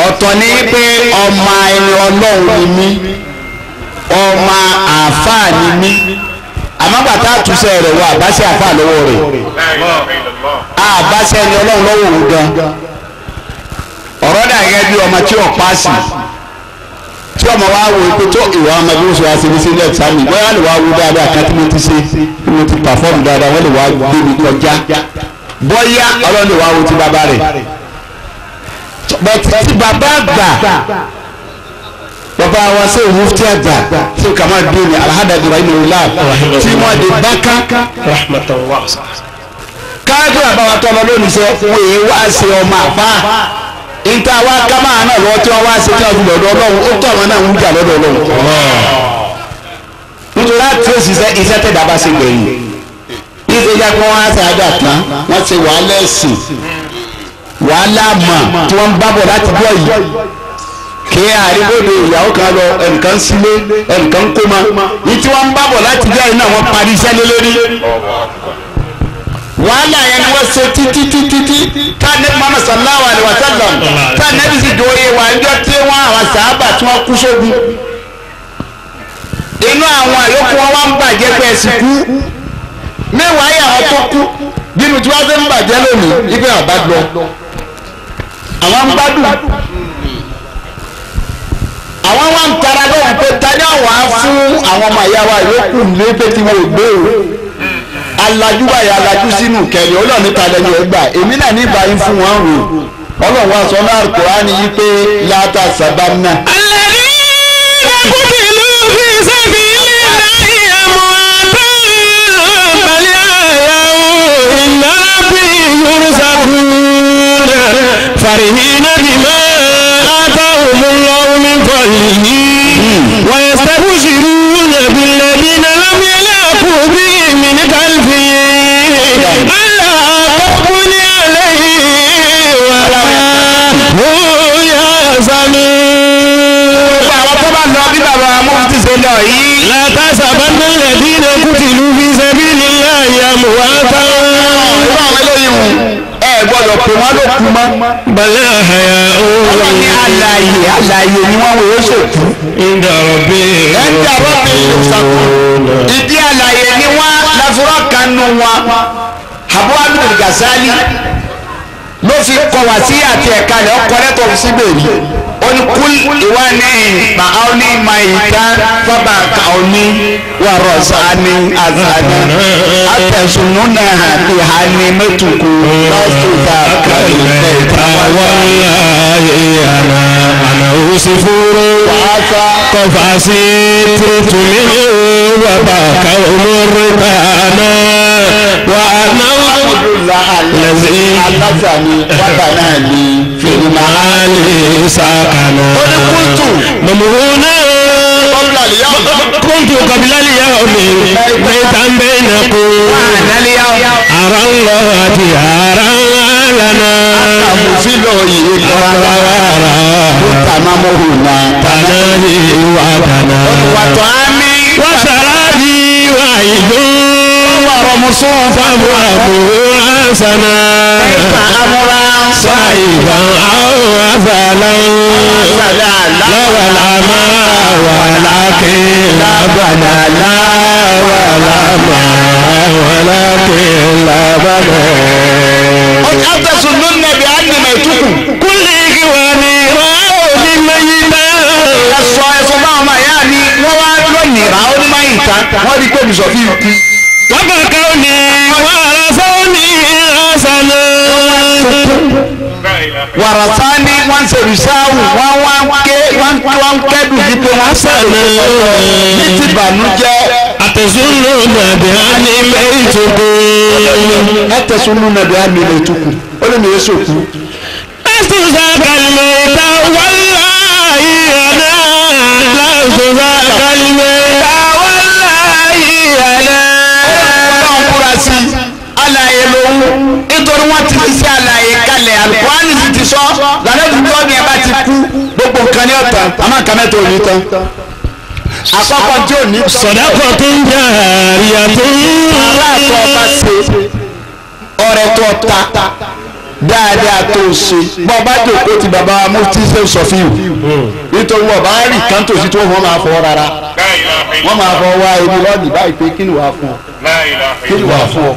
Ọ̀tọ̀ ni pé ọmọ ẹni Ọlọ́run ni mí ọmọ àáfàá ni mí àmọ́ bàtà àtúnṣe rẹ̀ wọ àbáṣe àáfàá lọ́wọ́ rẹ̀ àbáṣe ẹni Ọlọ́run lọ́wọ́ òun gan. Ọ̀rọ̀ dà gẹ́gẹ́ bí ọmọ tí ò paasi tí ọmọ wa wo pé tó ìwà ọmọ bí wọ́n ṣe wá sí ní sílẹ̀ sámi bóyá lè wá wo dáadáa kan tí mo ti ṣe tí mo ti pàfọ́ọ̀mù dáadáa wọ́n lè wá gbé mi kọjá bóyá Ọlọ́run lè wá wo ti bàbá rẹ̀ bọ́tí tí bàbá àgbà bàbá wa ṣe mufti àgbà ṣe kàmá dùn ní alhadadu rahimahullah tí wọ́n di bákà káàdùn àbáwá tọ́lọ lónìí sẹ́ wọ́n èyí wá ṣe ọmọ àfa Nta wa kama náà lọ́wọ́ tí wọ́n wá ṣe tí wọ́n fi lọ́dọ̀ Ọlọ́run ó tọ́ àwọn náà ń jà lọ́dọ̀ Ọlọ́run. Nítorí láti ṣiṣẹ́ iṣẹ́ tẹ̀ dábàá ṣe gbẹ̀yìn. Ìṣe jẹ́ kí wọ́n á ṣe àdá tán, wọ́n ṣe wàhálà ẹ̀sìn, wàhálà mọ̀ tí wọ́n ń bábọ̀ láti bọ̀ yìí. Kí àríwóde ìyàwó kan lọ, ẹnìkan sílé, ẹnìkan kó ma. Ní tí wọ́n ń bábọ̀ láti bọ̀ yìí náà wọ́n parí iṣẹ́ lé lórí. Wàhálà yẹn ni wọ́n ṣe títí títí tá nẹ́bí Muhammad sallallahu alayhi wa sallam tá nẹ́bí sì dòye wà níjọ́ tí wọ́n àwọn sàábà tí wọ́n kú sógun. Inú àwọn àyókù wọn wá ń bàjẹ́ pé ẹ̀sìn kú. Mẹ́wàá yà wọ́n tó kú bínú tí wọ́n ṣe ń bàjẹ́ lónìí ibi àbá lọ. Àwọn ń gbádùn. Àwọn wá ń tara lóhùn pé tani àwọn á fún àwọn ọmọ ìyá wa yòókù ní pé tí wọn ò gbé o. Alájú báyìí alájú sínú kẹrin Ọlọ́run níta lẹ́nu ẹgbà èmi náà ní ìbáyìí fún wọn rò Ọlọ́run wa sọ náà Kùránì yìí pé látà sábà náà. Alladhina qutilu fi sabilillahi amwatan bal ahya'un 'inda rabbihim yurzaqun farihina bima atahumullahu min fadlihi wa yastabshiruna billadhina lam yalhaqu bihim min khalfihim alla khawfun 'alayhim wa la hum yahzanun. Àwọn tó bá lọ bí bàbá mufti ṣe lọ yìí. La tahsabanna alladhina qutilu fi sabilillahi amwatan. Irú àwọn eléyìí wù ẹ gbọ́dọ̀ pè wọ́n ló kú mọ́. Bal ahya'un. Ọlọ́run ní alààyè alààyè ni wọ́n wò ó ṣòkú. Inda rabbihim Inda rabbihim yurzaqun. Ìdí alààyè ni wọ́n láfúrọ́ kan nù wọn. Abu Hamid Ghazali ló fi kọ wá sí àti ẹ̀ka rẹ̀ ọkọ lẹ́tọ̀ síbẹ̀ yìí. Ó ní kúl ìwà ní màá ní màìta fábà kàóní wà rọ̀ṣà ní àzàní àtẹ̀sùnú náà ìhà ní mẹ́tùkù lọ́sùtà kàlùfẹ̀ Wallahi ana usifuru wàhálà. kọfàsí tuntun wa bàkà umurtana wa ana Alhamdulillah alásàní wàbànà ní fìlímà. màálì sàkànà. Ó ní kúntù. Mọ̀mùhúnà. Kọ́bílà lè yá. Kúntù kọ̀bílà lè yá omi. Mẹ́ta ń bẹ́ iná kú. Àdálíyá. Àrà ń lọ àti àrà ń lànà. Àmùfílò yìí lọ. Àrà wàrà. Tàmámọ́hùnà. Tànà ìwà tànà. Wàtò ámì. Wàsàràbí wà ìlú. Wàrọ̀mùsùn. Fáwọn àbúrò àṣànà. Ẹ̀fà amúra. Sáìbà àwọn àfàlà. Sàlẹ̀ àlá. Lọ́wọ́ la máa wà lákè lábàdà láwà lámà wà lákè lábàdà. Àtẹ̀sùn ló nẹ̀bi ánìmọ̀ ìtukù. Kúlì kí wà ní ìrọ̀ ní mẹ́yìndà. Ẹ̀sọ́ ẹ̀sọ́ báwọn ọmọ ìyá mi wọ́n wá lónìí rà ó ní máyì ta. Wọ́n rí pé bìsọ̀ fi kú. Wákàkà ní wàrà sọ́ọ̀nì àṣàlẹ̀. Wàràsá ní wọ́n ń ṣe rìsáwù wọ́n wá ń ké wọ́n ń kẹ́dùn yìí pé wọ́n sọ̀rọ̀ ní ti bànújẹ́. Àtẹ̀sùnú nàbí á ní mẹ́yìntòkò. Ẹ̀tẹ̀sùn ló nẹ̀bi ánìmọ̀ ìtukù. Ó lè mi èso kú. Lásìsà kàlùmẹ̀ta wàláyé àná. Lásìsà kàlùmẹ̀ta wàláyé àná. Ọlọ́run búra sí i alààyè lòun nítorí wọ́n ti fi sí alààyè kalẹ̀ alukurani sì ti sọ lànà ìdúgbò mi ẹ bá ti kú gbogbo nǹkan ní ọ̀tàn àmọ́ nǹkan mẹ́ta ò ní tán. Àkọ́kọ́ tí ò ní tán. Sọ̀dákọ̀ tó ń jà àríyá tó ń. Aláàtọ̀ ọba ṣe ọrẹ tó ta dáadáa tó ṣe bọ́ ọba jòkó ti bàbá wa mufti ṣe sọfíù nítorí wọ́n bá rí kan tòsí tí wọ́n máa fọ rárá wọ́n máa fọ wá ebi lọ́ọ̀dì báyìí pé kí ni wàá fún ọ kí ni wàá fún ọ.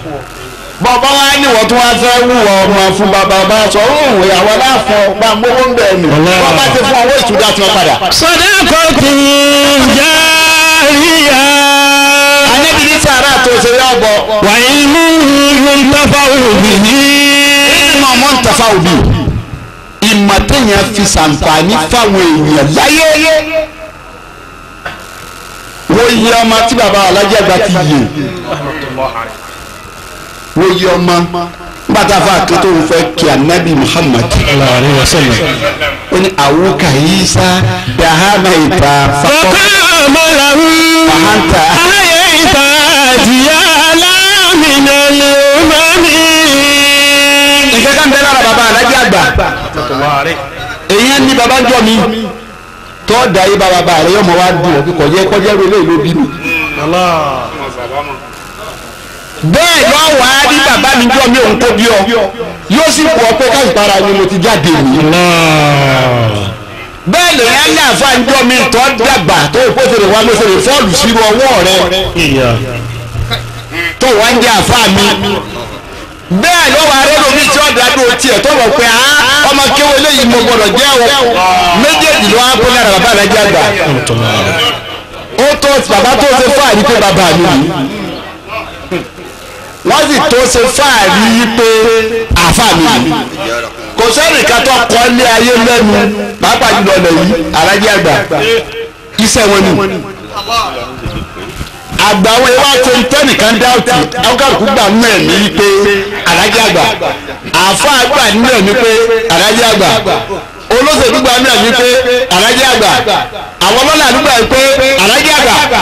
Bọ́ọ̀bá wa ní wọ́n tún wá fẹ́ wúwo ọmọ fún bàbá bá sọ òun ìyàwó aláàfọ̀ bá mówó ń bẹ̀ nù wọ́n bá ti fún owó ìtura tí wọ́n padà. Sọ̀dákọ̀ tó ń jà àríyá. Àníbi ní sàrà tó ṣe yọ bọ̀. Wà inú yóò ń tọ́fà òbí ní. Nínú ọmọ ń tọ́fà òbí ìmọ̀ téèyàn fi ṣàǹfààní fáwọn èèyàn láyé. Wọ́n yí ọmọ tí bàbá alájà gba ti yè. Wọ́n yí ọmọ Bàtà fún akẹ́tọ̀ ń fẹ́ kí anabi Muhammad ó ní àwòkà Isa dahama ìta fakọ́ fahanta ayé ìta àdìyá alámìnà lè má mi. Ìkẹ́kẹ́ ń bẹ lára bàbá alájà àgbà èyí ní bàbá jọ mi tọ́ da yé bàbá bá rẹ yọmọ wa dùn ọ́ kíkọ yẹ kọjá rẹ lé ló bí mi. Bẹ́ẹ̀ yọ wá ní bàbá mi jọ mi òun kó bí ọ yóò sì wọ pé káyìpára ni mo ti jáde mi. Bẹ́ẹ̀ lè yẹn ní àfáàjọ mi tọ́ dàgbà tó o kóso wá lóṣèlú fọ́ọ̀lù sírú ọwọ́ rẹ tó wá ń jẹ́ àfáà mi. Bẹ́ẹ̀ ló wà rẹ́ lómi tí ọ̀dà dùn tiẹ̀ tó wọ̀ pé ọmọ kéwọ́ eléyìí mo gbọ́dọ̀ jẹ́ o méjèèjì ló wá kó lára bàbá rẹ̀ jẹ́ àgbà. Ó tó bàbá tó ṣe fáàrí pé bàbá mi yìí wọ́n sì tó ṣe fáàrí pé àfáà mi yìí kò sẹ́nìkan tó kọ́ lé ayé lẹ́nu pàápàá jùlọ lẹ̀ yìí alájẹ́ àgbà iṣẹ́ wọn ni àgbà wọn ìwà tó ń tẹ́nìkan dáùtì ọkàlùkù gbà nínú ẹ̀mí pé alájẹ́ àgbà àáfàá gbà nínú ẹ̀mí pé alájẹ́ àgbà olóṣèlú gbà nínú ẹ̀mí pé alájẹ́ àgbà àwọn ọlọ́lá àdúgbò pé alájẹ́ àgbà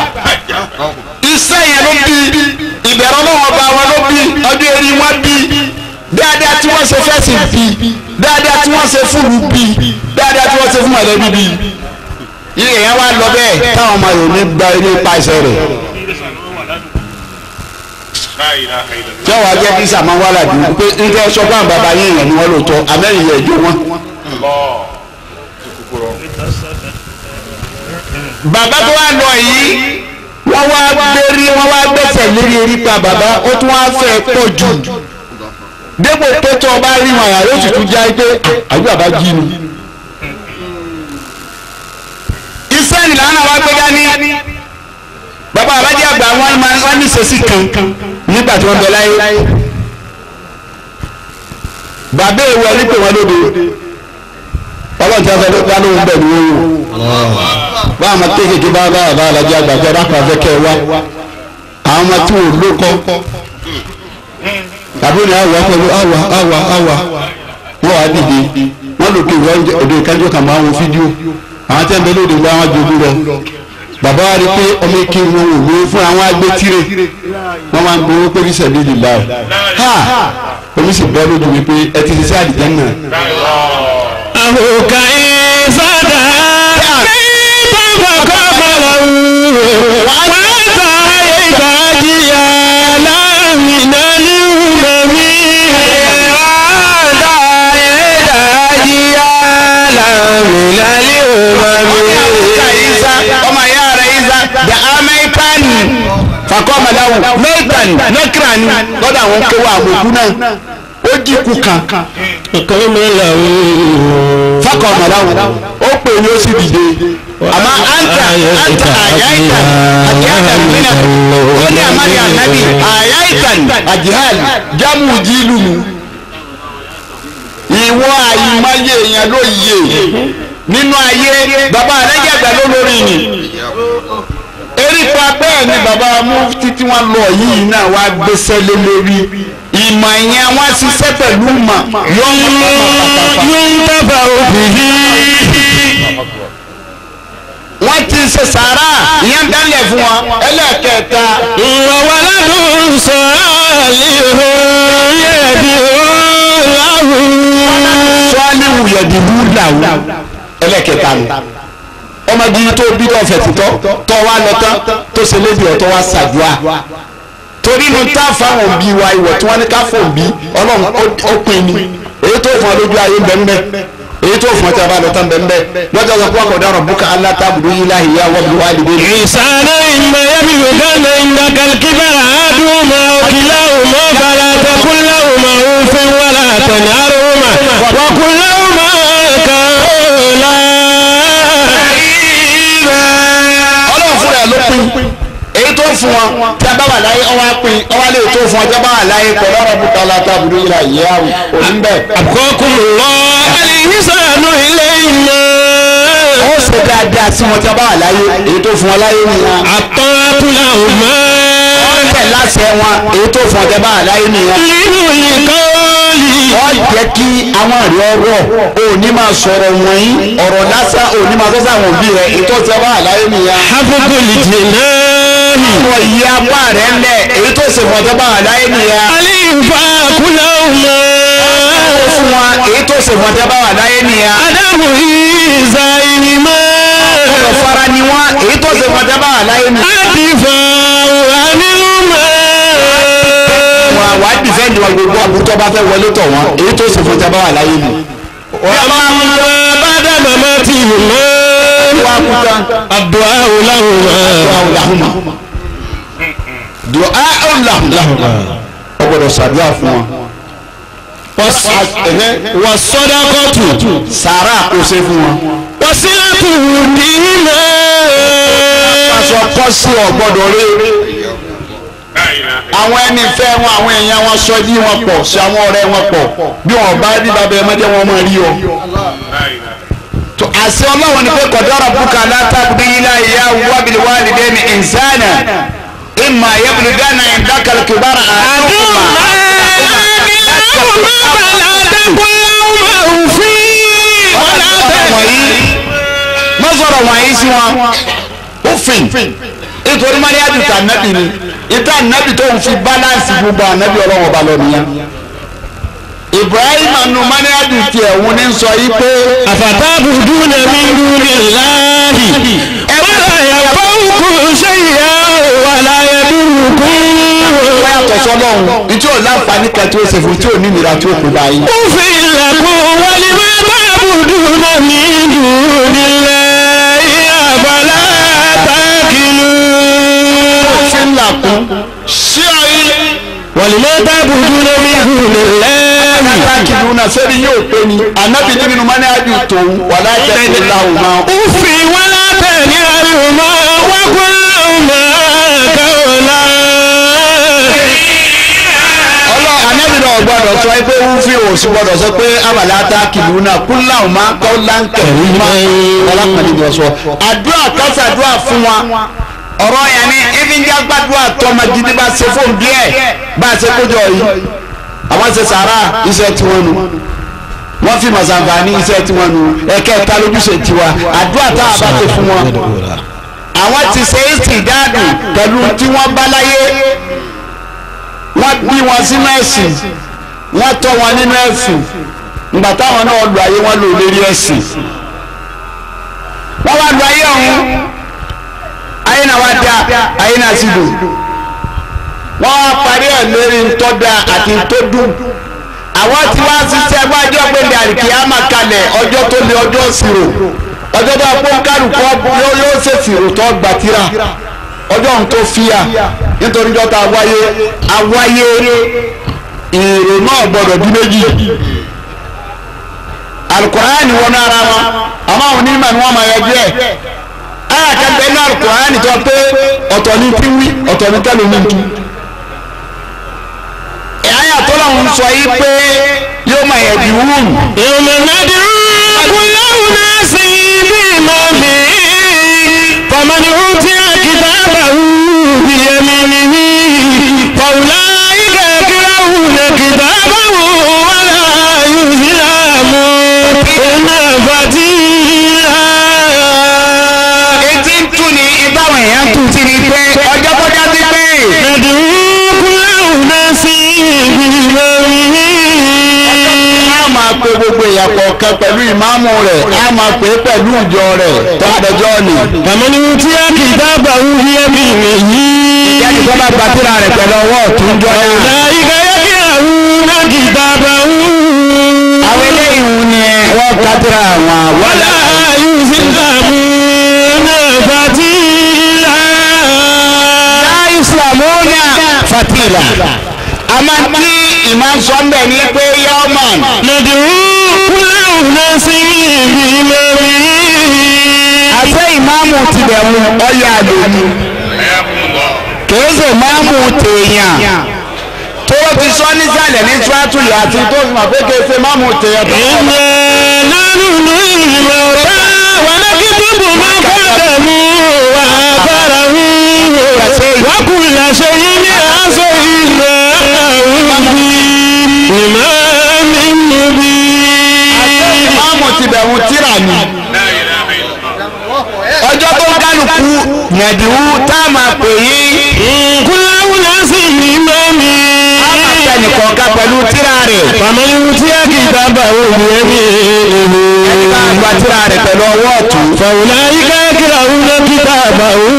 iṣẹ́ yẹn ló bí ìbẹ̀rù Ọlọ́run ọba wọn ló bí ọdún erin wọn bí dáadáa tí wọ́n ṣe fẹ́sìn bí dáadáa tí wọ́n ṣe fúlù bí dáadáa tí wọ́n ṣe fún mọ̀lẹ́bí bí yìí èèyàn wá lọ bẹ́ẹ̀ táwọn ọmọ rẹ̀ ní gba ilé pàṣẹ rẹ̀ jọ̀wọ́ ajẹ́ kí sàmọ́ wà ládùú pé nígbà sọ fún àwọn bàbá yín èèyàn ni wọ́n lò tọ́ amẹ́rin yẹn jó wọn. Bàbá tó wà lọ yìí wọ́n wá gbérí wọ́n wá gbẹ́sẹ̀ lérí erípa bàbá ó tún wá fẹ́ pọ̀ jù dépò pé tó o bá rí wọn àyà yóò sì tún já pé àbí bàbá jí ni. Iṣẹ́ ìlànà wa gbé dání bàbá alájẹ àgbà wọn máa ń ní sẹ́sì kan nígbà tí wọ́n bẹ láyé bàbá èèwọ̀ ẹni pé wọ́n lóde ọlọ́run tí wọ́n fẹ́ bá lóun bẹ̀ ní owó bá àwọn kéékèèké bá bá bàbá alájẹ àgbà pé ọ̀dà kan fẹ́ kẹ́ ẹ wá àwọn ọmọ tí wọ́n ló kọ́ tàbí ní àwọ̀ pẹ̀lú àwọ̀ àwọ̀ àwọ̀ wọ́n wá dìde wọ́n lò pé ìwọ́n òde ìkájọ́ kan máa ń wo fídíò àwọn tẹ́ ń bẹ lóde wá wọn jogún lọ bàbá wa rí pé ọmọ ike wọn ò lówó fún àwọn agbétírè wọn máa ń gbowó pé ní sẹ̀bílì láì ha omi sì bọ́ lójú mi pé ẹ ti ṣiṣẹ́ àdìjẹ́ náà. Àwòkà ìsọdà mẹ́ta kọ́kọ́ bọ̀lọ̀ wọ́n ta ìbàdíyà láàmìnà ní ìmọ̀mí. Wọ́n ta ìbàdíyà láàmìnà ní ìmọ̀mí. Ọmọ ìyá rẹ̀ Isa the amẹ́tàn fakọ́mọ̀dáwù mẹ́tàn nẹ́kìrán lọ́dọ̀ àwọn kéwà àbòkú náà ó jí kú kan. Fakọ́mọ̀dáwù ó pè ní ó sì dìde àmọ́ anta anta àyáìtàn àjíhàn mìíràn ó ní àmàlẹ́ ànábì àyáìtàn àjíhàn jámù jílù mu ìwọ àyìnmáyé èèyàn ló yè nínú ayé bàbá alájàgbà ló lórí ni erípa bẹ́ẹ̀ ni bàbá mufti tí wọ́n lọ yìí náà wá gbéṣẹ́ lé lórí ìmọ̀ ìyẹn wọ́n ṣiṣẹ́ pẹ̀lú mọ̀ yóò ń dábàá òbí. Wọ́n ti ṣe sàárà ìyẹn dálẹ̀ fún wọn ẹlẹ́ẹ̀kẹta. Ìwọ̀wọ̀ ládùn sọ àlìhó yẹ̀dì ó láwù. Sọ́ọ́lì yẹ̀dì wú làwù ẹlẹ́ẹ̀kẹta nù. Ọmọdé tó bí tó fẹ̀ títọ́ tó wá lọ tán tó ṣe lébi ọ̀tọ́ wá ṣàdúrà. Torí inú tá fáwọn òbí wa ìwọ̀ tí wọ́n ní ká fún òbí Ọlọ́run ó pin ni èyí tó fún ọ lójú ayé ń bẹ ń bẹ èyí tó fún ọ tí a bá lọ tán bẹ́ẹ̀ bẹ́ẹ̀ lọ́jọ́ sọ pé ọkọ̀ dára bùkà aláta àbùdó yìí láhìí yá wọ́n bí wàá lè dé. Ìsàlẹ̀ ìmọ̀ yẹ́bí wùdánù ìgbà kàlkíbàrà àdúmọ̀ òkìláwùmọ̀ bàrà tẹkúnláwùmọ̀ òfin wàlà tẹ̀nárùmọ̀ wàkúnláwùmọ̀ kàólà. Ọlọ́run fúnra ẹ̀ ló pín èyí tó fún wọn tí a bá wà láyé ọwọ́ á pín ọwọ́ lè tó fún wọn tí a bá wà láyé pẹ̀lú ọ̀rọ̀ bùkà aláta àbùdó yìí láhìí yá òní bẹ́ẹ̀. Àkọ́kùn lọ ìsànú ilé ìmọ̀. Ó ṣe dáadáa sí wọn tí a bá wà láyé èyí tó fún wọn láyé nìyẹn. Àtọ́túnlá ò mọ́. Wọ́n tẹ̀ láṣẹ wọn èyí tó fún wọn tí a bá wà láyé nìyẹn. Nínú ìkọ́ Wọ́n jẹ́ kí àwọn àrí ọ̀rọ̀ ò ní máa sọ̀rọ̀ wọ̀nyí ọ̀rọ̀ lásán ò ní máa sọ́sọ́ àwọn òbí rẹ̀ ètò ọ̀sẹ̀ wà láyé nìyẹn. Hafudu lijinahi. Àwọn ìyá apá rẹ̀ ńlẹ̀ èyí tó ṣe fọ̀tọ́ bá wà láyé nìyẹn. Alifa kulahuma. Ó fún wa èyí tó ṣe fọ̀tọ́ bá wà láyé nìyẹn. Adamu isa ilima. Ọ̀rọ̀ fara ni wọ́n èyí tó ṣe fọ̀tọ́ bá wà láyé nìyẹn. Adifa aniluma. Wà á dìfẹ́ǹdì wọn gbogbo àbútọ́ bá fẹ́ wọlé tọ̀ wọ́n èyí tó ṣe fọ̀tọ́ bá wà láyé nìyẹn. Wàmà bàdà màmá ti mọ́. Wà á kú tán. Àdúà lahuma. Dùá lahuma. Ó gbọ́dọ̀ ṣàdúrà fún wọn. Wà sọ́dákọ́tù. Sàrà kò ṣe fún wọn. Wàsílẹ̀tù dìínà. Aṣọ kọ́ sí ọ̀gbọ́dọ̀ rí. Àwọn ẹni fẹ́ wọn àwọn èèyàn wọn sọ yí wọn pọ̀ sí àwọn ọ̀rẹ́ wọn pọ̀ bí wọn bá rí bàbá ẹ mọ́jẹ́ wọn máa rí ọ. Àṣẹ Ọlọ́run ni pé qadara rabbuka la ta'budu illa iyyahu wa bil walidayni ihsana imma yablughanna indaka al-kibara ahaduhuma. Má sọ̀rọ̀ wọ̀nyí sí wọn òfin nítorí mariadu ta nabi ni ìta nabi tó ń fi balance gbogbo anabi Ọlọ́run ọba lọ nìyẹn. Ibrahim anu mariadu tiẹ̀ òun ní sọ yìí pé. Afatabuduna min dunillahi wala yanfa'ukum shay'an wala yadurrukum. Wọ́n yàtọ̀ sọ́lọ́hún ní tí ò láǹfààní kan tí ó ṣe fún tí ò ní ìnira tí ó kó báyìí. Ufin lakum wa lima ta'buduna min dunillahi afala ta'qilun. Ufin lakum ṣé ayé. Wa lima ta'buduna min dunillahi. Alákìlúnà sẹ́ni yóò pé ni ànábì ní nínú mánìájú tòun wà láti láwùn máa. Ufin wala tanharhuma wa qul lahuma qawlan. Ọlọ́ ànábì náà gbọ́dọ̀ sọ pé wúfin ò sì gbọ́dọ̀ sọ pé abàlá tákìlúnà kúláwùn máa kọ́ láǹkẹ̀rù máa ọlọ́kàlẹ̀ ni ọ̀sọ́. Àdúrà kásàdúrà fún wa ọ̀rọ̀ yẹn ni ibi ń jágbádùá tọmọ gidi bá ṣe fóun bí ẹ̀ bá ṣe kójọ yìí àwọn ṣe sàrà iṣẹ́ tiwọn nu wọ́n fi màsàǹfààní iṣẹ́ tiwọn nu ẹ̀kẹ́ta lójúṣe tiwa àdúrà tá a bá ṣe fún wọn àwọn ti ṣe é sì dáàdù pẹ̀lú tí wọ́n bá láyé wọ́n bí wọn sínú ẹ̀sìn wọ́n tọ́ wọn nínú ẹ̀sìn ìgbà táwọn náà lu ayé wọn lò lérí ẹ̀sìn wọ́n wá lu ayé ọ̀hún ayé náà wá dá ayé náà sì dùn wọ́n wá parí ẹ̀ lórí ntọ́da àti ntọ́dún àwọn tí wọ́n ṣiṣẹ́ wájú ọ̀gbẹ́ni àríkìámà kalẹ̀ ọjọ́ tó lé ọjọ́ ṣirò ọjọ́ tó kó kálukọ́ yóò ṣèṣirò tó gbàtírà ọjọ́ ohun tó fíà nítorí ọjọ́ tá a wáyé a wáyé èrò náà gbọ́dọ̀ di méjì Al-Qur'ani wọnú ara wọn àmọ́ àwọn onímọ̀ ni wọ́n máa yọjú ẹ̀ ayàkẹ́gbẹ́ ní Al-Qur'ani tó pé ọ̀tọ̀ ní tí wí ọ̀tọ̀ ní tẹ́lómi tú àyà tó lọ́hùn sọ yìí pé yóò máa yẹ̀ bí wúrù. Yawma nad'u kulla unasin bi-imamihim faman utiya kitabahu biyaminihi fa-ulaika yaqra'una kitabahum wa la yuzlamuna fatila. Etí ń tún ní ìbáwọn èèyàn tún ti ní pé ọjọ́ kọjá sí pé. Nad'u kulla unasin bi-imamihim. A máa pe gbogbo èèyàn kọ̀ọ̀kan pẹ̀lú ìmáàmù rẹ̀ a máa pè é pẹ̀lú ìjọ rẹ̀ tó àdọ́jọ́ ni. Faman utiya kitabahu biyaminihi. Ìyá ni tó bá gba tírà rẹ̀ pẹ̀lú ọwọ́ ọ̀tún jọ náà. Ulaika yaqra'una kitabahum. Àwọn eléyìí ni wọ́n ka tírà wọn. Wala yuzlamuna fatila. La yuzlamuna fatila. A máa ń tí ìmáa sọ ń bẹ̀ ní pé yawman. Nad'u kulla unasin bi-imamihim. Àṣẹ ìmáàmù ti bẹ̀ mu ọ̀yà àdòdì. Kìí ṣe ìmáàmù tèèyàn tó ti sọ nísàlẹ̀ ní tíwátù àti tó fi mọ̀ pé kìí ṣe ìmáàmù tèèyàn tó kọ́. Inna nahnu nuhyil mawta wa naktubu ma qaddamu wa atharahum wa kulla shay'in ahsaynahu fi imam. Oníkálukú nàdìwú tá a máa pè yín. Kúláwù náà sì ní mẹ́mi. A máa tẹ nìkọ̀ọ̀kan pẹ̀lú tírà rẹ̀. Màmá ní tí a kì í dábàá òbí ẹ̀mí èlò. Ẹni bá gba tírà rẹ̀ pẹ̀lú ọwọ́ ọ̀tún. Fàwùlà yíká kíra òun náà kíta àbà òun.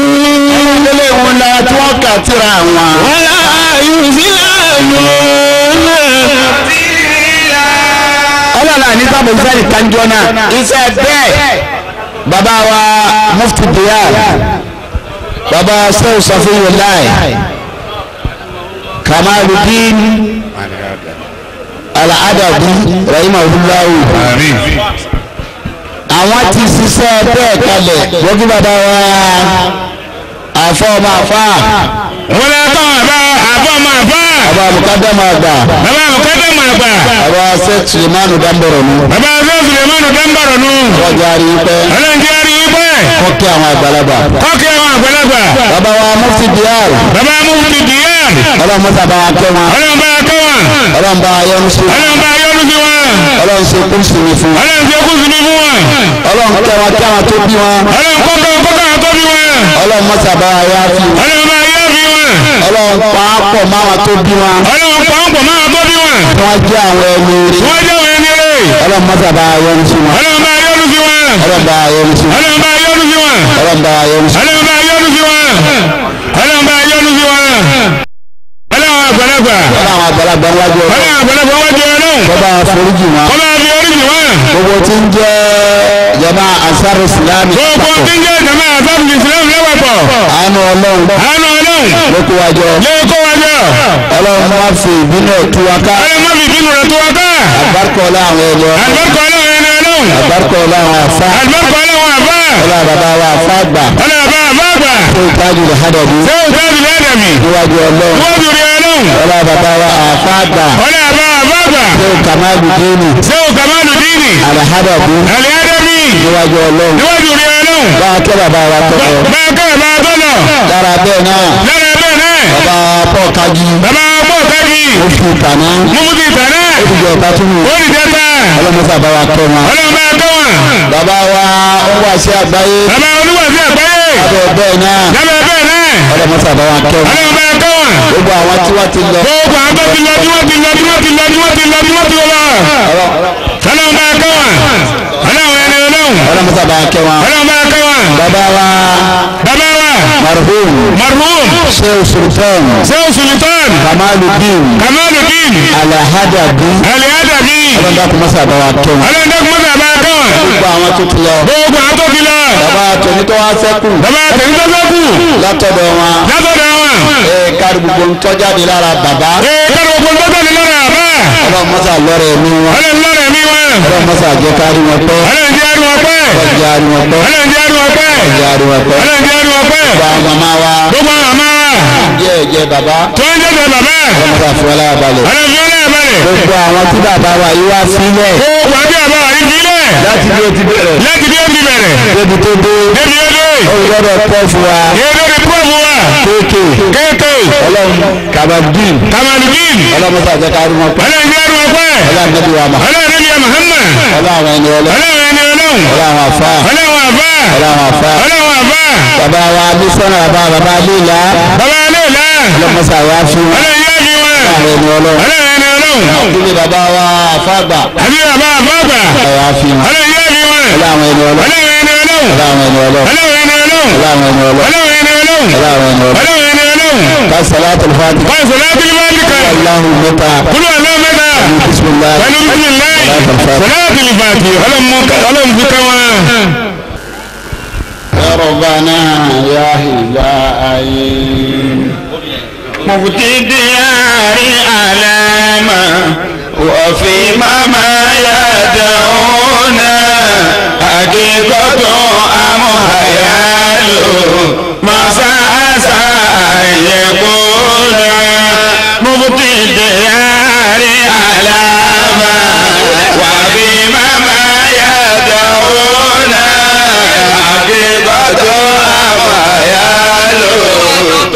Ilé ìwọ̀n la tí wọ́n kà tírà wọn. Wọ́n lá ayùsílàmù náà. Ọlọ́la ní sábà sẹ́ni kanjọ́ náà. Iṣẹ́ bẹ́ẹ̀ bàbá wa Mufti Diyar, bàbá Sẹ́wù Safiyullahi, Kamaludin Al-Adabi rahimahullahu. Àwọn ti ṣiṣẹ́ bẹ́ẹ̀ kalẹ̀ wọ́n bàbá wa àfọ́ ọmọ àfá. Wọ́n lè tọ́ àbá àfọ́ ọmọ àfá. Bàbá Mukadam àgbà. Bàbá Mukadam àgbà. Bàbá Sheikh Sulemanu Damboro nu. Bàbá Sheikh Sulemanu Damboro nu. Ọjà rí pẹ́. Ọlọ́njẹ́ rí pẹ́. Kọ́kẹ́ àwọn àgbàlagbà. Kọ́kẹ́ àwọn àgbàlagbà. Bàbá wa Mufti Diyar. Bàbá Mufti Diyar. Ọlọ́run mọ́sá bá wa kẹ́ wọn. Ọlọ́run bá wa kẹ́ wọn. Ọlọ́run bá wa yọ́nú sí wọn. Ọlọ́run bá wa yọ́nú sí wọn. Ọlọ́run ṣe kú sí mi fún wọn. Ọlọ́run ṣe kú sí mi fún wọn. Ọlọ́run kẹ́ wọn kẹ́ wọn tó bí wọn. Ọlọ́run kọ́ kẹ́ wọn tó bí wọn. Ọlọ́run mọ́sá bá wa yá fi wọn. Ọlọ́run bá yá fi wọn. Ọlọ́run pa á pọ̀ máwọn tó bí wọn. Ọlọ́run pa á pọ̀ máwọn tó bí wọn. Wọ́n jẹ́ àwọn ẹni rí. Wọ́n jẹ́ àwọn ẹni rí. Ọlọ́run mọ́sá bá wa yọ́nú sí wọn. Ọlọ́run bá yọ́nú sí wọn. Ọlọ́run bá wa yọ́nú sí wọn. Ọlọ́run bá yọ́nú sí wọn. Ọlọ́run bá wa yọ́nú sí wọn. Ọlọ́run bá yọ́nú sí wọn. Ọlọ́run bá yọ́nú sí wọn. Ọlọ́run àgbàlagbà. Ọlọ́run àgbàlagbà wájú ọlọ́run. Ọlọ́run àgbàlagbà wájú ọlọ́run. Bọ́bá foríjì wọn. Bọ́bá fi oríjì wọn. Gbogbo tí ń jẹ́ jama Ansar Islam. Gbogbo tí ń jẹ́ jama Ansar Islam lọ́wọ́pọ̀. Àánú Ọlọ́run. Àánú Ọlọ́run. Ló kó wa jọ. Ló kó wa jọ. Ọlọ́run má fi ìbínú ẹ̀ tú wa ká. Ọlọ́run má fi ìbínú rẹ̀ tú wa ká. Àbárkọ ọlá àwọn ẹni ọlọ́run. Àbárkọ ọlá àwọn ẹni ọlọ́run. Àbárkọ ọlá àwọn àfá. Àbárkọ ọlá àwọn àfá. Ọlá bàbá wa àfá àgbà. Ọlá bàbá àfá àgbà. Ṣé o tájú rẹ̀ hádàbí? Ṣé o tájú rẹ̀ hádàbí? Níwájú Ọlọ́run. Níwájú rẹ̀ Ọlọ́run. Ọlá bàbá wa àfá àgbà. Ọlá bàbá àfá àgbà. Ṣé o kàmáàlù dínì? Ṣé o kàmáàlù dínì? Àlàhádàbí. Àlàhádàbí. Níwájú Ọlọ́run. Níwájú rẹ̀ Ọlọ́run. Bá a kẹ́ bàbá wa tọ́ lọ. Bá a kẹ́ bàbá wa tọ́ lọ. Lára bẹ́ẹ̀ náà. Lára bẹ́ẹ̀ náà. Bàbá Pọ̀ Kájí. Bàbá Pọ̀ Kájí. Ó fi ìtàná. Mú fi ìtàná. Ó fi jẹ ọ̀tá tún mú. Ó fi jẹ ta. Ọlọ́mọsà bá wa tọ́ wọn. Ọlọ́mọ bá tọ́ wọn. Bàbá wa ń wá sí àgbáyé. Bàbá olúwa sí àgbáyé. Lábẹ́ bẹ́ẹ̀ náà. Lábẹ́ bẹ́ẹ̀ náà. Ọlọ́mọsà bá wa tọ́ wọn. Ọlọ́mọ bá tọ́ wọn. Gbogbo àwọn tí wọ́n ti lọ. Gbogbo àwọn tó ti lọ tí wọ́n ti lọ tí wọ́n ti lọ tí wọ́n ti lọ tí wọ́n ti lọ. Ọlọ́mọ bá tọ́ wọn. Ọlọ́run ẹni Ọlọ́run. Ọlọ́mọsà bá kẹ́ wọn. Ọlọ́mọ bá kẹ́ wọn. Bàbá wa. Bàbá wa. Marhum. Marhum. Sheikh Sultan. Sheikh Sultan. Kamaludin. Kamaludin. Alahadabi. Alahadabi. Ọlọ́run dákun mọ́sà bá wa kẹ́ wọn. Ọlọ́run dákun mọ́sà bá wa kẹ́ wọn. Gbogbo àwọn tó ti lọ. Gbogbo àwọn tó ti lọ. Bàbá tòní tó wá sẹ́kù. Bàbá tòní tó sẹ́kù. Látọ̀dọ̀ wọn. Látọ̀dọ̀ wọn. Ee kárí gbogbo ń tọ́jáde lára bàbá. Ee kárí gbogbo ń tọ́jáde lára bàbá. Ọlọ́run mọ́sà lọ́rẹ̀ mi wọn. Ọlọ́run lọ́rẹ̀ mi wọn. Ọlọ́run mọ́sà jẹ́ kárí wọn pẹ́. Ọlọ́run jẹ́ àrí wọn pẹ́. Ọlọ́run jẹ́ àrí wọn pẹ́. Ọlọ́run jẹ́ àrí wọn pẹ́. Ọlọ́run jẹ́ àrí wọn pẹ́. Ọlọ́run jẹ́ àrí wọn pẹ́. Gbogbo àwọn màmá wa. Gbogbo àwọn màmá wa. Jẹ́ ẹ̀jẹ̀ bàbá. Tó ń jẹ́jẹ́ bàbá. Ọlọ́run mọ́sà fún ọlá balẹ̀. Ọlọ́run fi ọlá balẹ̀. Gbogbo àwọn tí bàbá wa yìí wá sílẹ̀. Gbogbo àti bàbá wa yìí sílẹ̀. Láti bí ó ti bẹ̀rẹ̀. Láti bí ó ti bẹ̀rẹ̀. Débi tó dé. Débi ó dé. Olùgbọ́dọ̀ pọ̀ fún wa. Èdè pọ̀ fún wa. Kéèké. Kéèké. Ọlọ́run Kamaludin. Kamaludin. Ọlọ́run mọ́sà jẹ́ kárí wọn pẹ́. Ọlọ́run jẹ́ àrí wọn pẹ́. Ọlọ́run nẹ́bí wa Muhammad. Ọlọ́run nẹ́bí wa Muhammad. Ọlọ́run ẹni ọlọ́run. Ọlọ́run ẹni ọlọ́run. Ọlọ́run àfá. Ọlọ́run àfá. Ọlọ́run àfá. Ọlọ́run àfá. Bàbá wa Mísọ́nà bàbá bàbá Léla. Bàbá Léla. Ọlọ́run mọ́sà wá fún wọn. Ọlọ́run yá fi wọn. Ọlọ́run ẹni ọlọ́run. Ọlọ́run ẹni ọlọ́run. Àbúlé bàbá wa àfáàgbà. Àbí bàbá àfáàgbà. Ọlọ́run wá fi wọn. Ọlọ́run yá fi wọn. Ọlọ́run ẹni ọlọ́run. Ọlọ́run ẹni ọlọ́run. Ọlọ́run ẹni ọlọ́run. Ọlọ́run ẹni ọlọ́run. Ọlọ́run ẹni ọlọ́run. Ọlọ́run ẹni ọlọ́run. Ọlọ́run ẹni ọlọ́run. Ọlọ́run ẹni ọlọ́run. Ká sàlátù fàtí. Ká sàlátù fàtí kan. Allahu mẹ́ta. Kúlù Allahu mẹ́ta. Pẹ̀lú bisimilayi. Pẹ̀lú bisimilayi. Sàlátù fàtí. Ọlọ́run fi kẹ́ wọn. Ya Rabbana ya Ilahi. Mufti diyari alama wa fi mama yad'una haqiqatu am hayalu masa asa yakuna mufti diyari alama wa fi mama yad'una haqiqatu am hayalu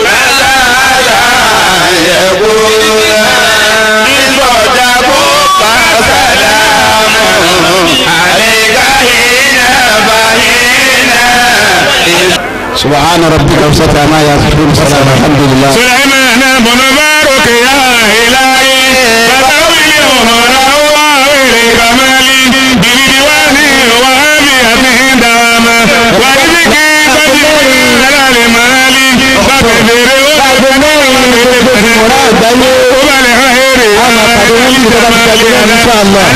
masa asa yakuna Subhana rabbika rabbil amma yasifun salam alhamdulillah. سليمان بن بارك يا إلهي فتولي أمره وكمالي بديواني وهابيته دواما ورزقي فجري على مالي فكبر Ìmọ̀ràn àgbáyé a máa pàdé wọn ní ìjọba ti gbàgbé náà insha Allah.